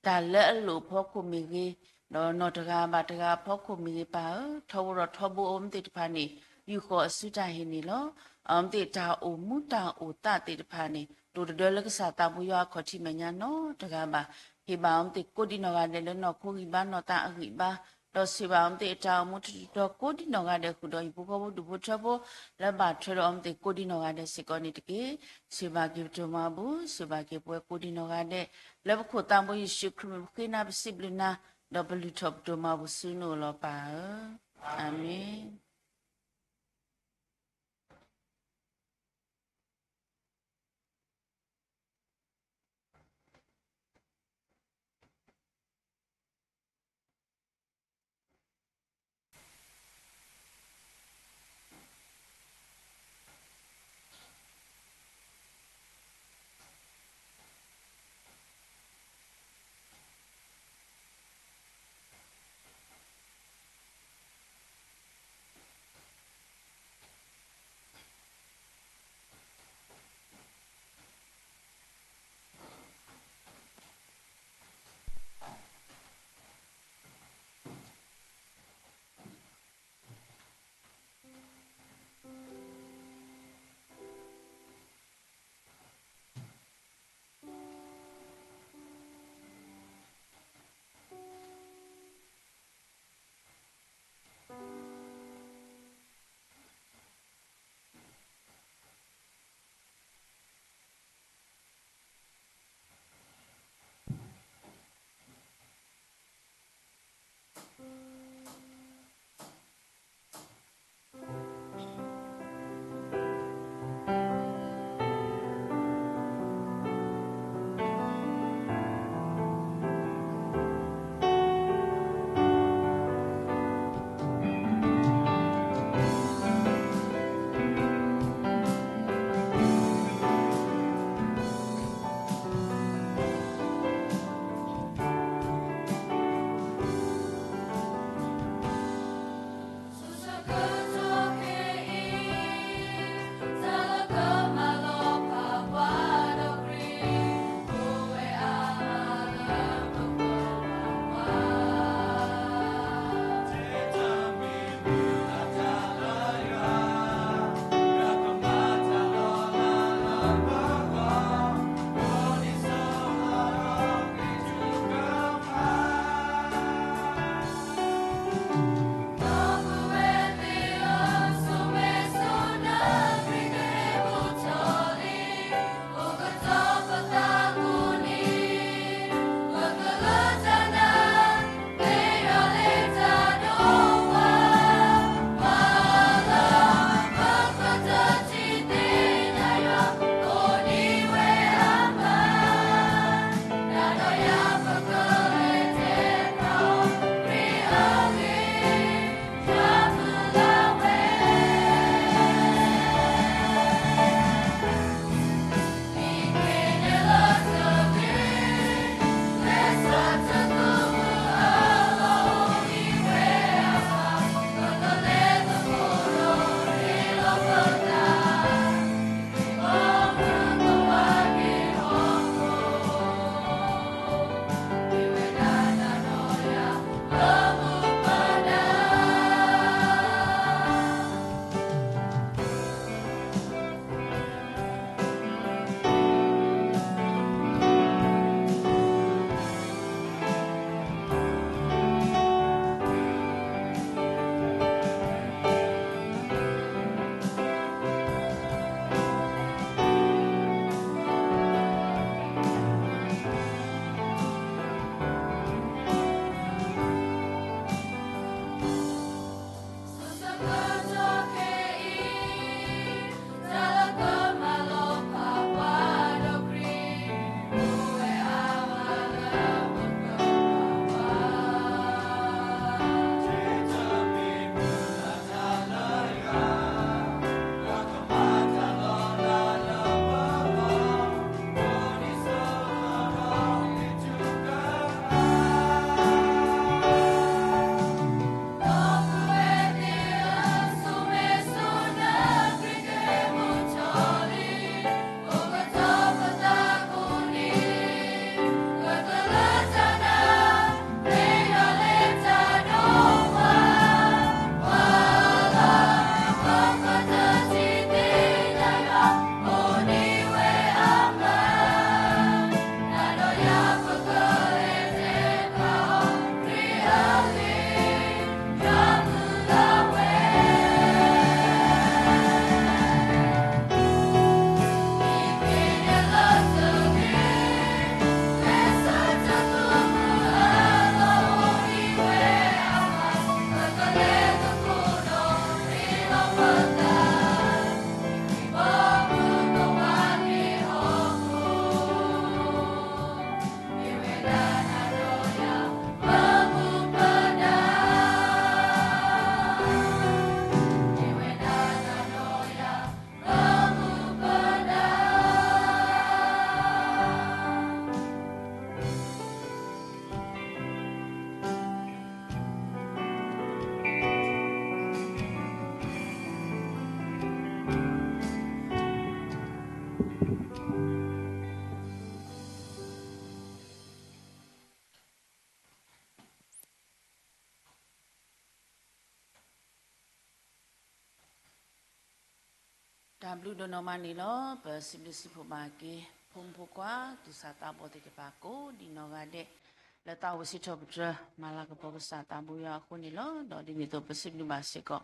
တၢ်လၢအလိၣ်အဖီခိၣ်မ့ၢ်ဂ့ၤ, ဒီးနီၢ်တဂၤဘၣ်တဂၤအဖီခိၣ်မ့ၢ်ဂ့ၤပၢ်ဧၢ, ထီဘိဒီးထီဘိအဝဲသ့ၣ်တဖၣ်န့ၣ် ယူာ်ဃီၤအစုတၢ်ဟ့ၣ်န့ၣ်လီၤ. အဝဲသ့ၣ်တၢ်အိၣ်မူတၢ်အိၣ်သးသ့ၣ်တဖၣ်န့ၣ် တအိၣ်တဒၢလၢကစၢ်သးဘိယွၤအခီၣ်ထံးမဲာ်ညါနီတဂၤဘၣ်. ဟ့ၣ်ဘၣ်အီၤမ့ၢ်သ့ၣ်ကိးဒံနီၢ်ဂၤဒဲးလၢနီၢ်ခိဂံၢ်ဘါနီၢ်သးအဂံၢ်ဘါ, ဒီးဆိၣ်ဂ့ၤဘၣ်အီၤမ့ၢ်သ့ၣ်အတၢ်အိၣ်မူတတီၤကိးဒံနီၢ်ဂၤဒဲးဃုာ်ဒီးဟံၣ်ဖိဃီဖိဒူၣ်ဖိထၢဖိ လၢဘၣ်ထွဲဒီးအီၤမ့ၢ်သ့ၣ်ကိးဒံနီၢ်ဂၤဒဲးစ့ၢ်ကီးန့ၣ်တက့ၢ်. ဆိၣ်ဂ့ၤဘၣ်က့ၤပဒိၣ်မၤဘူၣ်, ဆိၣ်ဂ့ၤဘၣ်က့ၤပဝဲကိးဒံနီၢ်ဂၤဒဲး, လၢပခိၣ်သးဘိယ့ၣ်ၡူးခရံာ်မ့ၢ်ပဃ့နၤပစံးဘျုးနၤ, ဒီးပလုၢ်ထီၣ်ပဒိၣ်မၤဘူၣ်ဆူနအိၣ်လီၤပၢ်ဧၢ, အၤမ့ၣ်. တၢ်ဘျုးဒိၣ်နီၢ်မးန့ၣ်လီၤ. ပစံးဘျုးစံးဖှိၣ်ဘၣ်က့ၤ ဖိမုၣ်ဖိခွါ သူၣ်စၢ်သးဘီၣ်သ့ၣ်တဖၣ်ကိးဒံးနီၢ်ဂၤဒဲး လၢသးအိၣ်စံးထီၣ်ပတြၢၤ မၤလၤကပီၤကစၢ်သးဘိယွၤအဃိန့ၣ်လီၤ. ဒီးဒ်န့ၣ်အသိး ပစံးဘျုးဘၣ်စ့ၢ်ကီး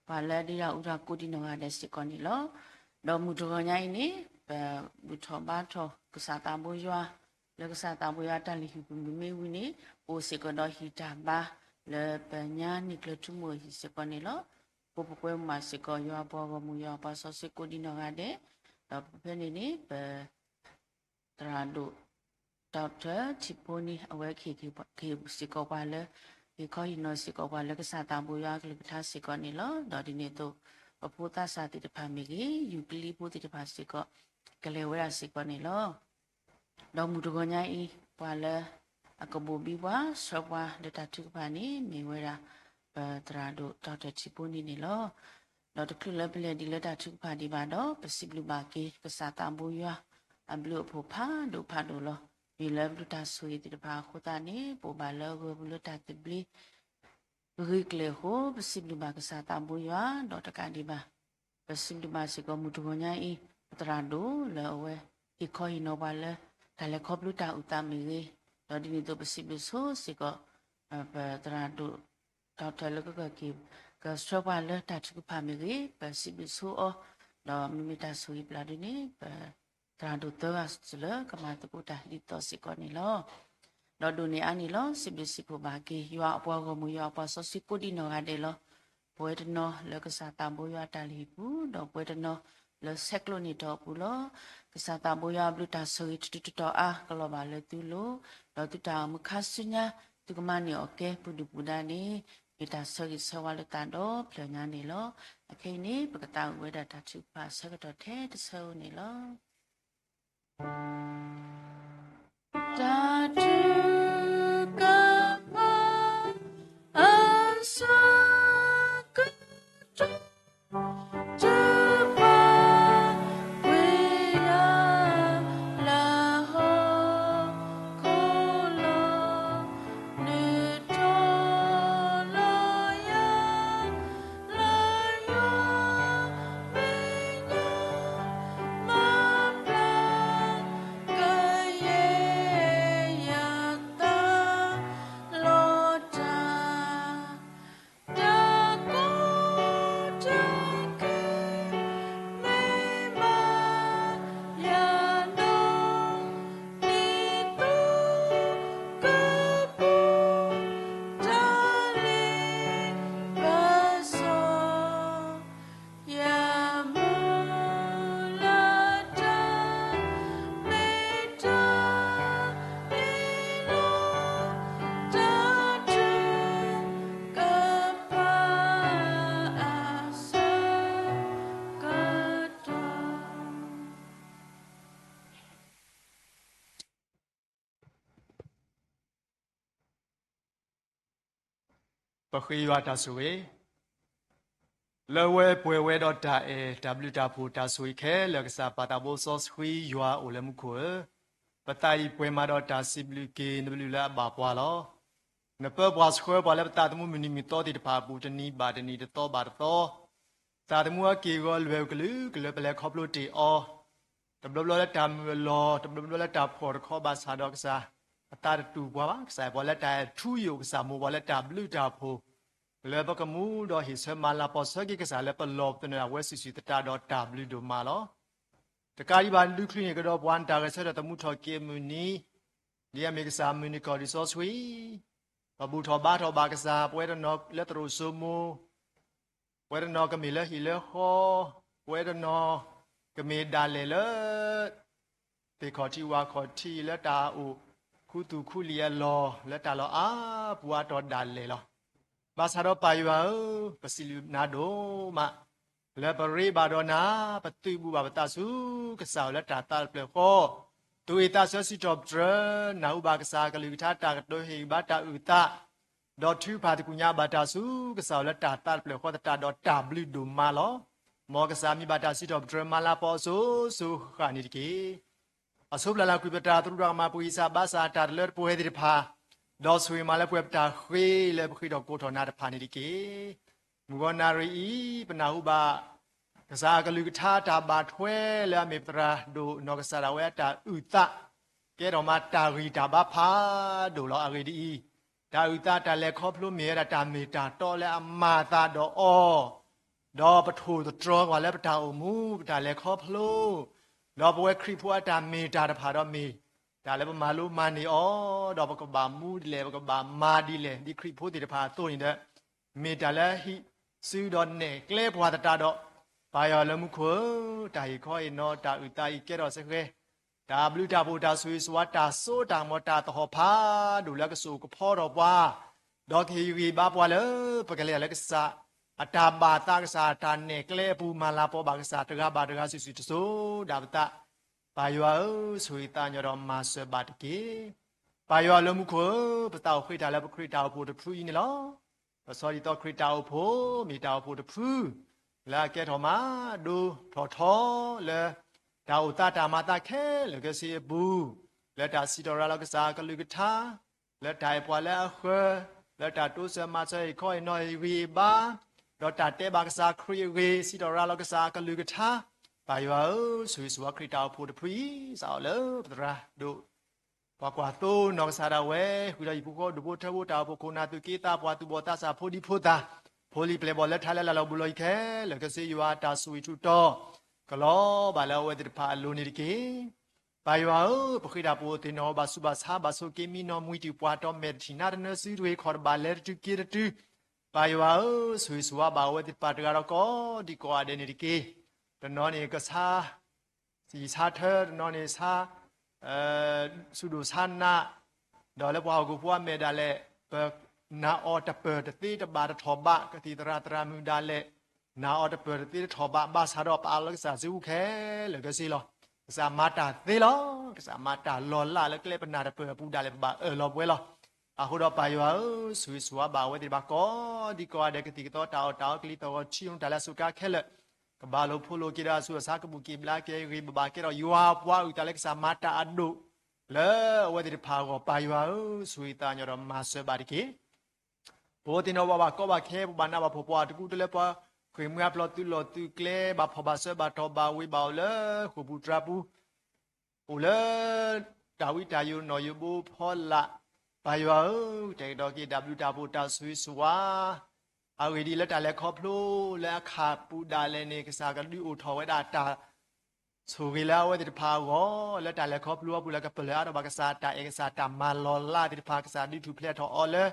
ပှၤလၢဒုးတၢ်အူတၢ်ကိးဒံးနီၢ်ဂၤဒဲးစ့ၢ်ကီးန့ၣ်လီၤ. ဒီးမုၢ်တဂီၤညါအံၤန့ၣ် ပဘူၣ်ထီၣ်ဘါထီၣ်ကစၢ်သးဘိယွၤ လၢကစၢ်သးဘိယွၤတၢ်လုၢ်ဟံၣ်ပူၤမ့မ့ၢ်ဝံၤန့ၣ် အိၣ်စ့ၢ်ကီးဒီးဟံၣ်တၢ်ဘါ လၢပညါနံၣ်ကျၢၤထူမိၢ်ဟံၣ်စ့ၢ်ကီးန့ၣ်လီၤ. ပပှဲၤမၤစ့ၢ်ကီး ယွၤအပှၤဂီၢ်မုၢ် ယွၤအပှၤစီဆှံကိးဒံးနီၢ်ဂၤဒဲး, ဒီးဖဲန့ၣ်န့ၣ် ပ သရၣ်ဒိၣ် ဒီးထၢၣ်ထံဖိန့ၣ် အဝဲကဟ့ၣ်စ့ၢ်ကီးပှၤလၢ ဟ့ၣ်ခီဟ့ၣ်နီၤစ့ၢ်ကီးပှၤလၢကစၢ်သးဘိယွၤအကလုၢ်ကထါစ့ၢ်ကီးန့ၣ်လီၤ. ဒီးဒ်န့ၣ်အသိး ပဖိသးစၢ်သ့ၣ်တဖၣ်မ့ၢ်ဂ့ၤ ယူၤကလံဖိသ့ၣ်တဖၣ်စ့ၢ်ကီး ကလဲၤဝဲဒၣ်စ့ၢ်ကီးန့ၣ်လီၤ. ဒီးမုၢ်တဂီၤညါအံၤ ပှၤလၢအကဘိၣ်ဘံပှၤ ဆှၢပှၤလၢတၢ်ထုကဖၣ်န့ၣ် မ့ၢ်ဝဲဒၣ် ပသရၣ်ဒိၣ် ဒီးထၢၣ်ထံဖိန့ၣ်န့ၣ်လီၤ. ဒီးတချုးလၢပလဲၤဒံးလၢတၢ်ထုကဖၣ်ဒံးဘၣ်ဒီး ပစံးဘျုးဘၣ်က့ၤ ကစၢ်သးဘိယွၤ အဘျုးအဖှိၣ်ဖးဒိၣ်ဖးဒိၣ်လီၤ. မ့ၢ်လၢပဒိၣ်တၢ်ဆိၣ်ဂ့ၤသ့ၣ်တဖၣ်အဃိသတးန့ၣ် ပအိၣ်ဘၣ်လၢအဂၢၢ်ပူၤလၢတၢ်သဘျ့ ဂ့ၤကျဲၤအဃိ ပစံးဘျုးဘၣ်ကစၢ်သးဘိယွၤ ဒီးတကးဒံးဘၣ် ပစံးဘျုးဘၣ်စ့ၢ်ကီးမုၢ်တဂီၤညါအံၤ ပသရၣ်ဒိၣ်လၢအဝဲ ဟ့ၣ်ခီဟ့ၣ်နီၤပှၤလၢ တၢ်လဲၤခီဖျိတၢ်အုၣ်သးမ့ၢ်ဂ့ၤ, ဒီးဒ်န့ၣ်အသိးပစံးဘျုးဆိစ့ၢ်ကီး ပသရၣ်ဒိၣ် ဒီးထၢၣ်လၢကကက့ၤ ကဆှၢပှၤလၢတၢ်ထုကဖၣ်မ့ၢ်ဂ့ၤ ပစံးဘျုးဆိအီၤ, ဒီးမ့မ့ၢ်တၢ်ဆိၣ်ဂ့ၤပျၢ်ဒ်န့ၣ် ပ သရၣ်ဒိၣ်သၢဂၤစၢၤလၢကမၤသကိးတၢ်ဒ်သိးစ့ၢ်ကီးန့ၣ်လီၤ. ဒီးဒိၣ်န့ၢ်အါန့ၣ်လီၤ စံးဘျုးစံးဖှိၣ်ဘၣ်က့ၤ ယွၤအပှၤဂီၢ်မုၢ် ယွၤအပှၤစီဆှံကိးဒံးနီၢ်ဂၤဒဲးလီၤ. ပဝဲတနီၤလၢကစၢ်သးဘိယွၤအတၢ်လုၢ်ဟံၣ်ပူၤ ဒီးပဝဲတနီၤလၢဆဲးကျိးန့ၢ်တီၢ်အပူၤလီၤ. ကစၢ်သးဘိယွၤအဘျုးတၢ်ဆိၣ်ဂ့ၤတတုၤတတီၤအါ ကလီၤဘၣ်လၢသုလိၤ, ဒီးသုတၢ်အိၣ်မူခါဆူညါ သုကမၤန့ၢ်အီၤကဲပူၤဒုၣ်ပူၤဒါန့ၣ် မ့ၢ်တၢ်ဆၢဂ့ၤဆၢဝါလၢသးဒီဖျၢၣ်ညါန့ၣ်လီၤ. အခဲအံၤန့ၣ် ပကသးဝံၣ်ဝဲဒၣ်တၢ်ထုကဖၣ်အဆၢကတီၢ်ထဲတဆၢဧိၤန့ၣ်လီၤ. တၢ်ထုကဖၣ် အဆၢကတီၢ် ထုကဖၣ်ကွံာ်ယၤ လၢဟီၣ်ခိၣ်လီၤ နုာ်ထီၣ်လီၤယၤ လၢယွၤ မဲာ်ညါ မၤပျၢ် ကယဲၢ်ယသးလီၤတၢ် တၢ်ကီတၢ်ခဲ မ့ၢ်ဘၣ်ယၤဒီး ဒ်သိးကပူၤ တၢ်လ့ပစီ ယမုၢ်လၢ်တၢ် မ့ၢ်တၢ်အ့ၣ်လိာ် တၢ်ထုကဖၣ်အဆၢကတီၢ် ပဃ့ယွၤတၢ်ဆိၣ်ဂ့ၤ လၢဝဲပှဲၤဝဲဒီးတၢ်အဲၣ် တၢ်ဘျုးတၢ်ဖှိၣ်တၢ်ဆိၣ်ဂ့ၤခဲလၢာ် ကစၢ်ပၢ်သးဘိစီဆှံယွၤအိၣ်လၢမူခိၣ်ဧၢ, ပသးအံၤပှဲၤမးဒီးတၢ်စံးဘျုးက့ၤနဘျုးလၢအဘၣ်ပှၤလီၤ. နပၢပှၤဆှၢပှၤလၢပသးသမူမုၢ်နံၤမုၢ်သီသ့ၣ်တဖၣ်အပူၤ တနံၤဘၣ်တနံၤ တသီဘၣ်တသီ သးသမူအက့ၢ်အဂီၤလွဲၢ်ကလုာ်ကလုာ် ပလဲၤခီဖျိတ့ၢ်အီၤ တဘျီဘျီလၢတၢ်မုာ်အလီၢ် တဘျီဘျီလၢတၢ်ဖှီၣ်တခီ ဘၣ်ဆၣ်ဒီးကစၢ် အသးတတူၢ်ပှၤဘၣ်. ကစၢ်ပှၤလၢတၢ်အဲၣ်ထူယိာ် ကစၢ်မိၢ်ပှၤလၢတၢ်ဘျုးတၢ်ဖှိၣ် လၢပကမူဒီးဟ့ၣ်ဆၢမၤလၤကပီၤဆၢက့ၤကစၢ်လၢပလီၢ်ပသနၢၣ် အဝဲစုာ်စုာ်သတးဒီးတၢ်ဘျုးဒိၣ်မးလီၤ. တကးဒံးဘၣ် ဒုးချုးန့ၢ်ကဒီးပှၤနတၢ်ဂဲၤဆၢထၢၣ်သမူထီၣ်က့ၤအမုၢ်နံၤ ဒ်အမ့ၢ်ကစၢ်မုၢ်နံၤကီၢ်ဒံးစီဆှံ ပဘူၣ်ထီၣ်ဘါထီၣ်ဘၣ်ကစၢ် ပဝဲတနီၤလၢသရိာ်စိမိၤ ပဝဲတနီၤကမ့ၢ်လၢဟံၣ်လၢဃီ, ပဝဲတနီၤကမ့ၢ်ဒၣ်လဲာ်လၢ သ့ၣ်ခီၣ်ထံးဝၣ်ခီၣ်ထံးလၢတၢ်အိၣ်ခူသူၣ်ခူလံာ်အလီၢ် လၢတၢ်လီၢ်အါပူၤအါတီၤဒၣ်လဲာ်လီၤ. ဘၣ်ဆၣ်ဒီးပၢ်ယွၤဧၢ, ပစံးဘျုးနၤဒိၣ်မး လၢပရ့ဘၣ်ဒီးနၤ, ပသုးဘူးဘၣ်ပသးဆူကစၢ်အအိၣ်လၢတၢ်သးတဖျၢၣ်ဃီ, သုးအ့ၣ်သးဆၢစံးထီၣ်ပတြၢၤ, နၢ်ဟူဘၣ်ကစၢ်အကလုၢ်ကထါတၢ်ကတိၤဟ့ၣ်ဂံၢ်ဘါတၢ်အုၣ်သး ဒီးထုကဖၣ်သ့ၣ်ကူၣ်ညါဘၣ်တၢ်ဆူကစၢ်အအိၣ်လၢတၢ်သးတဖျၢၣ်ဃီသတးဒီးတၢ်ဘျုးဒိၣ်မးလီၤ. မ်ကစၢ်မံၤဘၣ်တၢ်စံးထီၣ်ပတြၢၤမၤလၤကပီၤအစိၤစိၤဃၣ်ဃၣ်န့ၣ်တက့ၢ်. အဆိပျၢ်လၢကွံာ်ပတၢ်သရူးတၢ်ကမၣ်ပှဲၤအံၤစးဘၣ်ဆၣ်တၢ်တလၢတပှဲၤသ့ၣ်တဖၣ်, ဒီးဆိၣ်ဂ့ၤမးလၢပှဲၤပတၢ်ဃ့လၢပဃ့ထီၣ်ကိးထီၣ်နၤတဖၣ်န့ၣ်တက့ၢ်. မုၢ်ဂီၤနၣ်ရံၣ်အံၤ ပနၢ်ဟူဘၣ် ကစၢ်အကလုၢ်ကထါတၢ်ဘၣ်ထွဲလၢအမ့ၢ်ပသရၣ်ဒိၣ်နီၢ်ကစၢ်ဒၣ်ဝဲအတၢ်အုၣ်သး ကဲထီၣ်မးတၢ်ဂံၢ်တၢ်ဘါဖးဒိၣ်လီၤ. အဂ့ၢ်ဒ်အံၤ, တၢ်အုၣ်သးတၢ်လဲၤခီဖျိမ့ၢ်ဝဲဒၣ်တၢ်မ့ၢ်တၢ်တီလၢအမၤအသးဒီးအီၤ, ဒီးပထိၣ်သတြီၤကွၢ်လၢပတၢ်အိၣ်မူ ပတၢ်လဲၤခီဖျိ, ဒီးပဝဲခရံာ်ဖိအတၢ်မ့ၢ်တၢ်တဖၣ်ဒီးမ့ၢ် တၢ်လၢပမၤလိမၤန့ၢ်အီၤ, ဒီးပကဘၣ်မူဒ်လဲၣ် ပကဘၣ်မၤဒ်လဲၣ် ဒ်ခရံာ်ဖိသ့ၣ်တဖၣ်အသိးန့ၣ်ဒီး မ့ၢ်တၢ်လၢဟံးစုဒီးနဲၣ်ကျဲပှၤသတးဒီး, ပၢ်ယွၤလၢမူခိၣ်ဧၢ, တၢ်ဟ့ၣ်ခီဟ့ၣ်နီၤတၢ်အုၣ်သးအံၤကဲထီၣ်စ့ၢ်ကီး တၢ်ဘျုးတၢ်ဖှိၣ်တၢ်ဆိၣ်ဂ့ၤဆိၣ်ဝါတၢ်စိတၢ်ကမီၤတၢ်သဟီၣ်ဖးဒိၣ်လၢကစိာ်ကဖီထီၣ်ပှၤ, ဒီးကဟ့ၣ်ဂံၢ်ဘါပှၤလၢ ပကလဲၤလၢကစၢ်အတၢ်ဘၣ်သး ကစၢ်အတၢ်နဲၣ်ကျဲအပူၤ မၤလၤပီၤဘၣ်ကစၢ်တဂၤဘၣ်တဂၤစုာ်စုာ်တစိၤဒၣ်ပသး ပၢ်ယွၤဧၢ, ဆိၣ်ဂ့ၤသးညီဒီးမၤစၢၤဘၣ်တက့ၢ်. ပၢ်ယွၤလၢမူခိၣ်ဧၢ, ပသးအိၣ်ဃ့တၢ်လၢပခရံာ်တၢ်အိၣ်ဖှိၣ်တဖုအံၤန့ၣ်လီၤ. ပဆီဒ်သိးခရံာ်တၢ်အိၣ်ဖှိၣ် မ့ၢ်တၢ်အိၣ်ဖှိၣ်တဖု လၢအကဲထီၣ်မးဒိဖျိၣ်ထီလၢ တၢ်အိၣ်သးတၢ်မၤသးခဲလၢာ်ခဲဆ့အပူၤ, လၢတၢ်စံးထီၣ်ရၤလီၤကစၢ်အကလုၢ်ကထါ, လၢတၢ်အဲၣ်ပှၤလၢအဃၢၤ, လၢတၢ်တိစၢၤမၤစၢၤဟ့ၣ်ခီဟ့ၣ်နီၤဟ့ၣ်ဂံၢ်ဟ့ၣ်ဘါ, ဒီးတၢ်တဲဘၣ်ကစၢ်ခရံာ်အဂ့ၢ် စံးထီၣ်ရၤလီၤကစၢ်အကလုၢ်ကထါ, ပၢ်ယွၤဧၢ, ဆိၣ်ဂ့ၤဆိၣ်ဝါခရံာ်တၢ်အိၣ်ဖှိၣ်တဖုအံၤ စးထီၣ်လၢပသရၣ်ဒိၣ် ပှၤကွၢ်သိနီၢ်ကစၢ်ဒၣ်ဝဲ, ဃုာ်ဒီးဟံၣ်ဖိဃီဖိ ဒူၣ်ဖိထၢဖိ တၢ်အိၣ်ဖှိၣ်ခိၣ်နၢ် သုးက့သးပှၢ် သူၣ်ဘီၣ်သးစၢ် ဖိဒံဖိသၣ်, ဖိလံၤပျဲၢ်ဘီၣ်လၢထါလၢလာ်လီၤဘူးလီၤယံၤခဲလၢာ်ခဲဆ့ ယွၤအတၢ်ဆိၣ်ဂ့ၤဆူၣ်တီၤ ကလီၤဘၣ်လၢအဝဲသ့ၣ်တဖၣ်အလိၤန့ၣ်တက့ၢ်. ပၢ်ယွၤဧၢ, ပဃ့တၢ်ပူၤအိၣ်သ့ၣ်နီၣ် ဘၣ်ဆူးဘၣ်ဆါ ဘၣ်ဆိးက့မံနီၢ်မှံတံာ် ပှၤတီၢ်မဲာ်တထံၣ် နးတနၢစုတဂ့ၤ ခီၣ်တဘၣ်လဲၤတတုၤက့ၤတတုၤ, ပၢ်ယွၤဧၢ, ဆိၣ်ဂ့ၤဆိၣ်ဝါဘၣ်အဝဲသ့ၣ်တဖၣ်တဂၤဒီးကိးဒံကိးဂၤဒဲးန့ၣ်တက့ၢ်. တနီၤန့ၣ်ကဆါ စံးဆါထၢ တနီၤန့ၣ်ဆါ ဆူၣ်ဒိၣ်ဆါနး, ဒီးလၢပှၤဟီၣ်ခိၣ်ဖိအမဲာ်ဒၣ်လဲာ် ပနာ်အီၤတပၢၢ်တသ့တဘၣ်တထီၣ်ဘး ကသံၣ်သရၣ်သရၣ်မုၣ်ဒၣ်လဲာ် နာ်အီၤတပၢၢ်တသ့တထီၣ်ဘး ဘၣ်ဆၣ်ဒီးပအးလီၤလၢကစၢ်စုပူၤခဲလၢာ်ခဲဆ့လီၤ. ကစၢ်မၤတၢ်သ့လီၤ. ကစၢ်မၤတၢ်လီၤလးလၢကျဲပနာ်တပၢၢ်အပူၤဒၣ်လဲာ် ပဘၣ်အၢၣ်လီၤပှဲၤလီၤ. အဃိဒီးပၢ်ယွၤဧၢ, ဆိၣ်ဂ့ၤဆိၣ်ဝါဘၣ်အဝဲသ့ၣ်တဖၣ်ကိးဒံကိးဂၤဒဲး ကသံၣ်ကသီတၢ်အီၣ်တၢ်အီ ကလံၤသီၣ်ဂီၤထံ တၢ်လၢအစူၢ်ကါခဲလၢာ် ကဘၣ်လိာ်ဖိးလိာ်က့ၤဒီးအဆူၣ်အဆါ ကဘူၣ်က့ၤဘျါက့ၤဂ့ၤ ဘၣ်ဘၣ်ကဲထီၣ်ယွၤအပှၤအုၣ်သးလၢကစၢ်မၤတၢ်အဒိၣ် လၢအဝဲသ့ၣ်တဖၣ်အဂီၢ် ပၢ်ယွၤဧၢ, ဆိၣ်ဂ့ၤသးညီဒီးမၤစၢၤဘၣ်တက့ၢ်. ပအိၣ်သ့ၣ်နီၣ်ဘၣ်ဘၣ်ကီဘၣ်ခဲ ပဘၣ်နးဘၣ်ဖှီၣ် ပှၤတကူတလၢပှၤဃ့ၢ်မှံဟးဖျိး သုးလီၢ်သုးကျဲ ဘၣ်ဖှီၣ်ဘၣ်စၢၤ ဘၣ်ထီၣ်ဘၣ်ဝ့ၤ ဘၣ်အိၣ်လၢဃိာ်ပူၤတြၤပူၤ အိၣ်လၢတၢ်ဝံတၢ်ယိာ်နီၢ်ယိာ်ဘိဖီလာ်, ပၢ်ယွၤဧၢ, ကတဲာ်ကတီၤက့ၤတၢ်ဘျုးတၢ်ဖှိၣ်တၢ်ဆိၣ်ဂ့ၤဆိၣ်ဝါ အဂ့ၢ်ဒ်အံၤ လၢတၢ်လဲၤခီဖျိလၢအခၣ်ပူၤဒၣ်လဲာ်န့ၣ် ကစၢ်ကဒုးအိၣ်ထီၣ်ဝဲဒၣ်တၢ်ဆိၣ်ဂ့ၤလၢအဝဲသ့ၣ်တဖၣ်အဂီၢ် လၢတၢ်လဲၤခီဖျိအပူၤလၢကပလၢၢ်အါထီၣ်ဘၣ်ကစၢ်တၢ်အဲၣ် ကစၢ်တၢ်မၤလီၤလးသ့ၣ်တဖၣ် ကစၢ်ဒုးထူၣ်ဖျဲးထီၣ်အီၤလၢ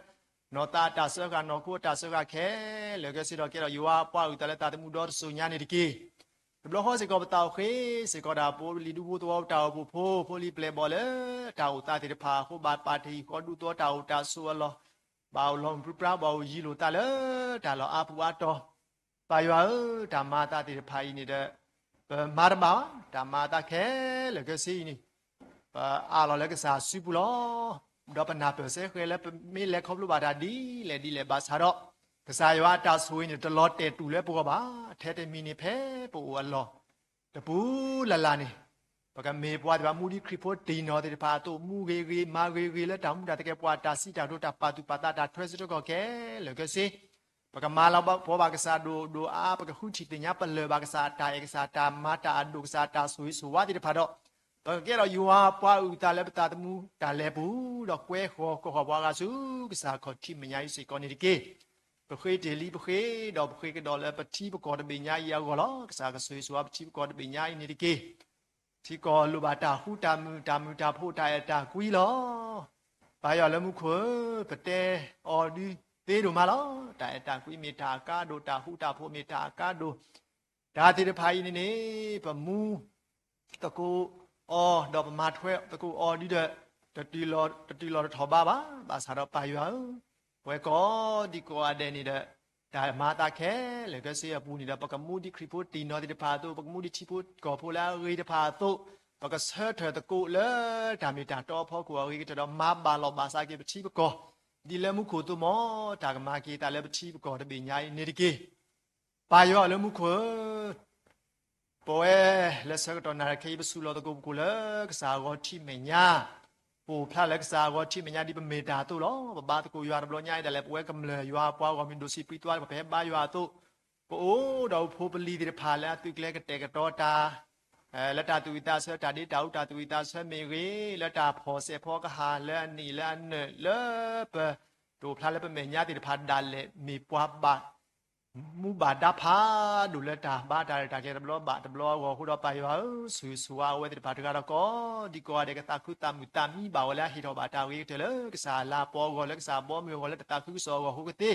နီၢ်သးအတၢ်စၢဃာ် နီၢ်ခိအတၢ်စၢဃာ်ခဲလၢာ်ခဲဆ့ဒီး ကဲထီၣ်ယွၤအပှၤအုၣ်သးလၢသးသမူဒီတစိၤညါန့ၣ်တက့ၢ်. တဘျီဃီစ့ၢ်ကီး ပသးအိၣ်ဃ့စ့ၢ်ကီးဒၣ် ပအိၣ်လံၤဒူဖိသဝီ ပတၢ်အိၣ်ဖှိၣ်ဖိ ဖိလံၤပျဲၢ်ဘီၣ်လၢတၢ်အိၣ်သးသ့ၣ်တဖၣ်အဃိ ဘၣ်ပာ်တ့ၢ်ဃီဒူသဝီတၢ်အိၣ်တၢ်ဆိးအလီၢ် ဘၣ်အိၣ်လီၤမုၢ်ပြံပြါ ဘၣ်အိၣ်ယံၤလိာ်သးလၢတၢ်လီၢ်အါပူၤအါတီၤ, ပၢ်ယွၤဧၢ, တၢ်မၤအသးသ့ၣ်တဖၣ်အံၤန့ၣ်ဒီး ပမၤတဘၣ်ဘၣ်, တၢ်မၤအသးခဲလၢာ်ခဲဆ့အံၤန့ၣ် ပအးလီၤလၢကစၢ်စုပူၤလီၤ. ဒီးပနၢ်ပၢၢ်စ့ၢ်ကီးလၢ ပမ့ၢ်လဲၤခီဖျိဘၣ်တၢ်ဒ်လဲၣ်ဒ်လဲၣ်ဘၣ်ဆၣ်ဒီး ကစၢ်ယွၤအတၢ်ဆိၣ်ဂ့ၤန့ၣ် တလီၤတဲာ်တူာ်လၢပဂီၢ်ဘၣ်. ထဲတမံၤန့ၣ် ဖဲပအိၣ်အလီၢ်တပူၤလၢ်လၢ်န့ၣ် ပကမ့ၢ်ပှၤသ့ၣ်တဖၣ် မူဒ်ခရံာ်ဖိတံၢ်နီၢ်သ့ၣ်တဖၣ်အသိး မူဂ့ၤဂ့ၤ မၤဂ့ၤဂ့ၤ လၢတၢ်မူတၢ်သကဲးပဝး တၢ်စံးတၢ်ကတိၤ တၢ်ပာ်သူၣ်ပာ်သးတၢ်ထွဲစ့ၢ်ကီးခဲလၢာ်ခဲဆ့ ပကမၤလၤကပီၤဘၣ်ကစၢ်ဒိၣ်ဒိၣ်အါအါ ပကဃုထံၣ်သ့ၣ်ညါပလၢၢ်ဘၣ်ကစၢ်အတၢ်အဲၣ် ကစၢ်တၢ်မၤတၢ်အဒိၣ် ကစၢ်တၢ်ဆိၣ်ဂ့ၤဆိၣ်ဝါသ့ၣ်တဖၣ်ဒီး ပကကဲထီၣ်ယွၤအပှၤအုၣ်သးလၢပသးသမူတၢ်လဲၤပူၤ ဒီးကွဲဃီၤကီၢ်ဃီၤပှၤဂၤဆူ ကစၢ်ခီၣ်ထံးမဲာ်ညါအံၤစ့ၢ်ကီးန့ၣ်တက့ၢ်. ပဃ့တ့ၢ်လံပဃ့ ဒီးပဃ့ကဒီးလၢပထံပကီၢ်တဘ့ၣ်ညါအံၤအဂီၢ်လီၤ. ကစၢ်ကဆိၣ်ဂ့ၤဆိၣ်ဝါပထံပကီၢ်တဘ့ၣ်ညါအံၤန့ၣ်တက့ၢ်. ထံကီၢ်လိၣ်ဘၣ်တၢ်ဃူတၢ်မုာ် တၢ်မုာ်တၢ်ဖိး တၢ်အဲၣ်တၢ်ကွံလီၤ. ပၢ်ယွၤလၢမူခိၣ်ဧၢ, ပတဲအီၤဒုးသ့ဒိၣ်မးလီၤ. တၢ်အဲၣ်တၢ်ကွံမ့ၢ်တၢ်အကါဒိၣ်, တၢ်ဃူတၢ်ဖိးမ့ၢ်တၢ်အကါဒိၣ်, တၢ်သ့ၣ်တဖၣ်အံၤန့ၣ်န့ၣ် ပမူသကိးအီၤ ဒီးပမၤထွဲသကိးအီၤဒုးဒီး တတုၤလီၤတထီၣ်ဘးဘၣ်. ဘၣ်ဆၣ်ဒီးပၢ်ယွၤဧၢ, ပဝဲကိးဒံကိးဂၤဒဲးန့ၣ်ဒီး တၢ်မၤအသးခဲလၢာ်ခဲဆ့အပူၤန့ၣ်ဒီး ပကမူဒ်ခရံာ်ဖိတံၢ်နီၢ်သ့ၣ်တဖၣ်အသိး, ပကမူဒ်ထံဖိကီၢ်ဖိလၢအဂ့ၤတဖၣ်အသိး, ပကဆၢထၢၣ်သကိးလၢတၢ်မ့ၢ်တၢ်တီအဖီခိၣ်အဂ့ၤကတၢၢ်ဒီး မၤဘၣ်လီၤဘၣ်စးက့ၤပထံပကီၢ် ဒ်လၢမူခိၣ်သိမီၤ တၢ်ကမၤက့ၤအသးလၢပထံပကီၢ်တဘ့ၣ်ညါအံၤန့ၣ်တက့ၢ်. ပၢ်ယွၤလၢမူခိၣ်ဧၢ, ပဝဲလၢဆၢကတီၢ်နၣ်ရံၣ်ခဲအံၤ ပဆူၣ်လီၤသကိးပခိၣ်လၢကစၢ်အဂီၤထံးမဲာ်ညါ, ပအိၣ်ဖျါလၢကစၢ်အဂီၤထံးမဲာ်ညါဒ်ပမ့ၢ်တၢ်အသိးလီၤ. ပဘါသကိးယွၤတဘျီညါအံၤဒၣ်လဲာ် ပဝဲကမျၢၢ်ယွၤအပှၤဂီၢ်မုၢ်ဒိၣ်ဆံးပြံသွါ ပဟဲဘါယွၤအသိး ပအိၣ်ဒီးပဖိပလံၤသ့ၣ်တဖၣ်လၢအသုးကျဲၤကတဲာ်ကတီၤတၢ် လၢတၢ်သူၣ်ဝံၣ်သးဆၢ တၢ်ဒ့တၢ်အူ တၢ်သူၣ်ဝံၣ်သးဆၢမ့ၢ်ဂ့ၤ, လၢတၢ်ဖီၣ်စဲးဖီကဟၣ် လၢအနံၣ်လၢအနၢၣ် လၢပတအိၣ်ဖျါလၢပမဲာ်ညါသ့ၣ်တဖၣ်ဒၣ်လဲာ် မ့ၢ်ပှၤဘၣ်မူဘၣ်ဒါဖးဒိၣ်လၢတၢ်ဘါတၢ်ရဲၣ်တၢ်ကျဲၤတဘျီဘၣ်တဘျီအဂီၢ်အဃိဒီး ပၢ်ယွၤဧၢ, ဆိၣ်ဂ့ၤဆိၣ်ဝါအဝဲသ့ၣ်တဖၣ်တဂၤဒီး ကိးဒံကိးဂၤဒဲး ကသးခုသးမုာ်သးမံဘၣ်ဝဲလၢအဟ့ၣ်ထီၣ်ဘၣ်တၢ်ဂ့ၤကတၢၢ်လၢကစၢ်အလၤပီအဂီၢ် လၢကစၢ်အဘီအမုၢ်အဂီၢ် လၢတသးခုကစီၣ်အဂီၢ်အဃိကသ့,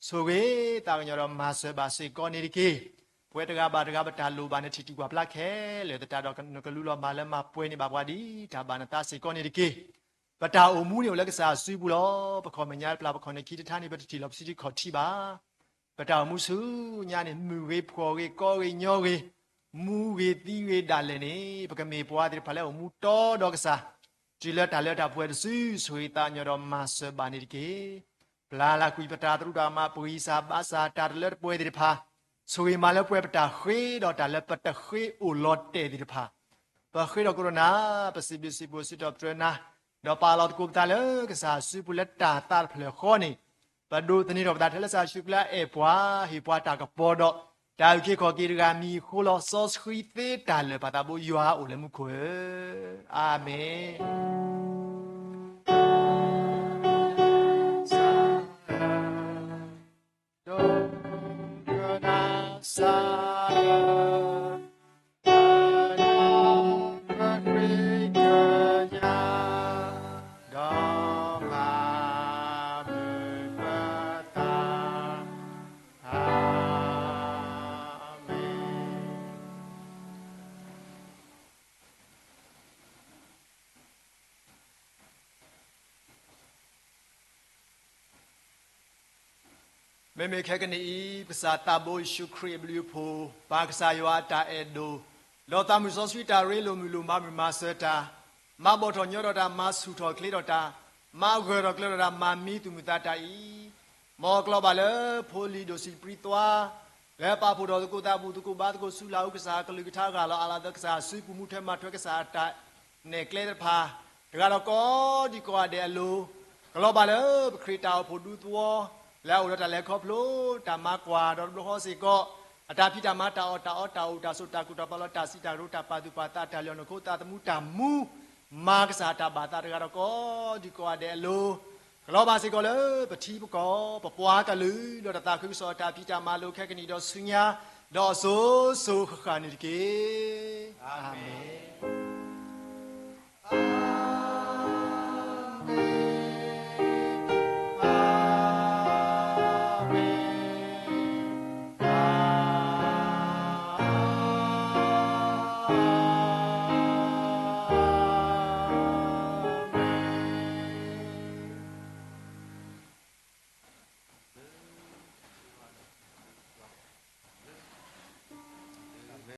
ဆိၣ်ဂ့ၤသးကညီၤဒီးမၤစၢၤဘၣ်စ့ၢ်ကီးန့ၣ်တက့ၢ်. ပဝဲတဂၤဘၣ်တဂၤ ပတၢ်လိၣ်ဘၣ်န့ၣ် ထံၣ်တုၤကွၢ်ဖျါခဲလၢာ်သတးဒီး နကလူလီၤမၤလၢမၤပှဲၤန့ၢ်ဘၣ်ပှၤဒ်တၢ်ဘၣ်နသးစ့ၢ်ကီးန့ၣ်တက့ၢ်. ပတၢ်အိၣ်မူန့ၣ်အိၣ်လၢကစၢ်အစုပူၤလီၤ. ပခီၣ်မဲာ်ညါပျၢ် ပခီၣ်နၢၣ်ခံတထါန့ၣ် ပတထံၣ်လီၤပစုထံခီၣ်ထံဘၣ်. ပတၢ်အိၣ်မူဆူညါန့ၣ် မုၢ်ဂ့ၤဖှီၣ်ဂ့ၤ ကီဂ့ၤညီဂ့ၤ, မူဂ့ၤသံဂ့ၤဒၣ်လဲာ်န့ၣ် ပကမ့ၢ်ပှၤသ့ၣ်တဖၣ်လၢအိၣ်မူတီဒီးကစၢ် တုၤလၢတၢ်လၢတၢ်ပှဲၤတစု ဆိၣ်ဂ့ၤသးကညီၤဒီးမၤစၢၤဘၣ်န့ၣ်တက့ၢ်. ပျၢ်လၢကွံာ်ပတၢ်သရူးတၢ်ကမၣ် ပဂံၢ်စၢ်ဘါစၢ်တၢ်တလၢတပှဲၤသ့ၣ်တဖၣ်, ဆိၣ်ဂ့ၤမၤလၢပှဲၤပတၢ်ဃ့ဒီးတၢ်လၢပတဃ့အိၣ်လီၤတဲာ်သ့ၣ်တဖၣ်, ပဃ့ဒီးကိးဒီးနၤ, ပစံးဘျုးစံးဖှိၣ်စံးထီၣ်ပတြၢၤနၤ, ဒီးပာ်လီၤသကိးပသးလၢကစၢ်အစုပူၤလၢတၢ်သးတဖျၢၣ်ဃီန့ၣ်, ပဒိးသန့ၤထီၣ်ပသးထဲလၢကစၢ်ယ့ၣ်ၡူးခရံာ်လၢအအဲၣ်ပှၤ ဟ့ၣ်ပှၤတၢ်ကပီၤဒီး တၢ်အုၣ်က့ၤခီၣ်က့ၤတဂၤမံၤအဃိလီၤ. စီဆှံသ့တၢ်လၢာ် ပသးဘိယွၤအိၣ်လၢမူခိၣ်ဧၢ, အၤမ့ၣ်. မ့မ့ၢ်ခဲကနံၣ်အံၤ ပကစၢ်သးဘိယ့ၣ်ၡူးခရံာ်အဘျုးအဖှိၣ်, ပၢ်ကစၢ်ယွၤအတၢ်အဲၣ်ဒိၣ်, ဒီးသးမုၢ်စီဆှံတၢ်ရ့လိာ်မုာ်လိာ်မၤမုာ်မၤစၢၤတၢ်, မၤဘီၣ်ထီၣ်ညီထီၣ်တၢ်, မၤဆူၣ်ထီၣ်ချ့ထီၣ်တၢ်, မၤဂၢၢ်ထီၣ်ကျၢၤထီၣ်တၢ်, မၤမံသူၣ်မုာ်သးတၢ်အံၤ, မ်အကျီၤဘၣ်လၢဖိလံၤဒိၣ်ဆံးပြံသွါ လၢပာ်ဖှိၣ်ထီၣ်သကိးသးဘူၣ်သကိးဘါသကိးဆူလၢ်အူကစၢ်အကလုၢ်ကထါအဂၤလီၤ. အလၤသးကစၢ်အစုပူၤ မူထွဲမၤထွဲကစၢ်အတၢ်နဲၣ်ကျဲသ့ၣ်တဖၣ်, တဂၤဒီးကိးဒံကိးဂၤဒဲးအလိၤ, ကလီၤဘၣ်လၢပခရံာ်တၢ်အိၣ်ဖှိၣ်ဒူသဝီ လၢအအိၣ်ဒီးတၢ်လဲၤခီဖျိ တၢ်မၤကွၢ်ဒီးတဘျီဃီစ့ၢ်ကီး အတၢ်ဖံးတၢ်မၤ တၢ်အီၣ်တၢ်အီ တၢ်အိၣ်တၢ်ဆိး တၢ်ကူၣ်တၢ်ပာ်လီၤ တၢ်စံးတၢ်ကတိၤ တၢ်ပာ်သူၣ်ပာ်သး တၢ်လၢအီၤနီၢ်ခိ သးသမူတၢ်မူ မၤကစၢ်တၢ်ဘၣ်သး တဂၤဒီးကိးဒံကိးဂၤဒဲးအလိၤ, ကလီၤဘၣ်စ့ၢ်ကီးလၢပထံပကီၢ် ပပှၤကလုာ် ဒီးတၢ်သးခုကစီၣ်အတၢ်ဖံးတၢ်မၤလိာ်ခဲကနံၣ်ဒီးဆူညါ ဒီးအစိၤစိၤဃၣ်ဃၣ်န့ၣ်တက့ၢ်. အၤမ့ၣ်.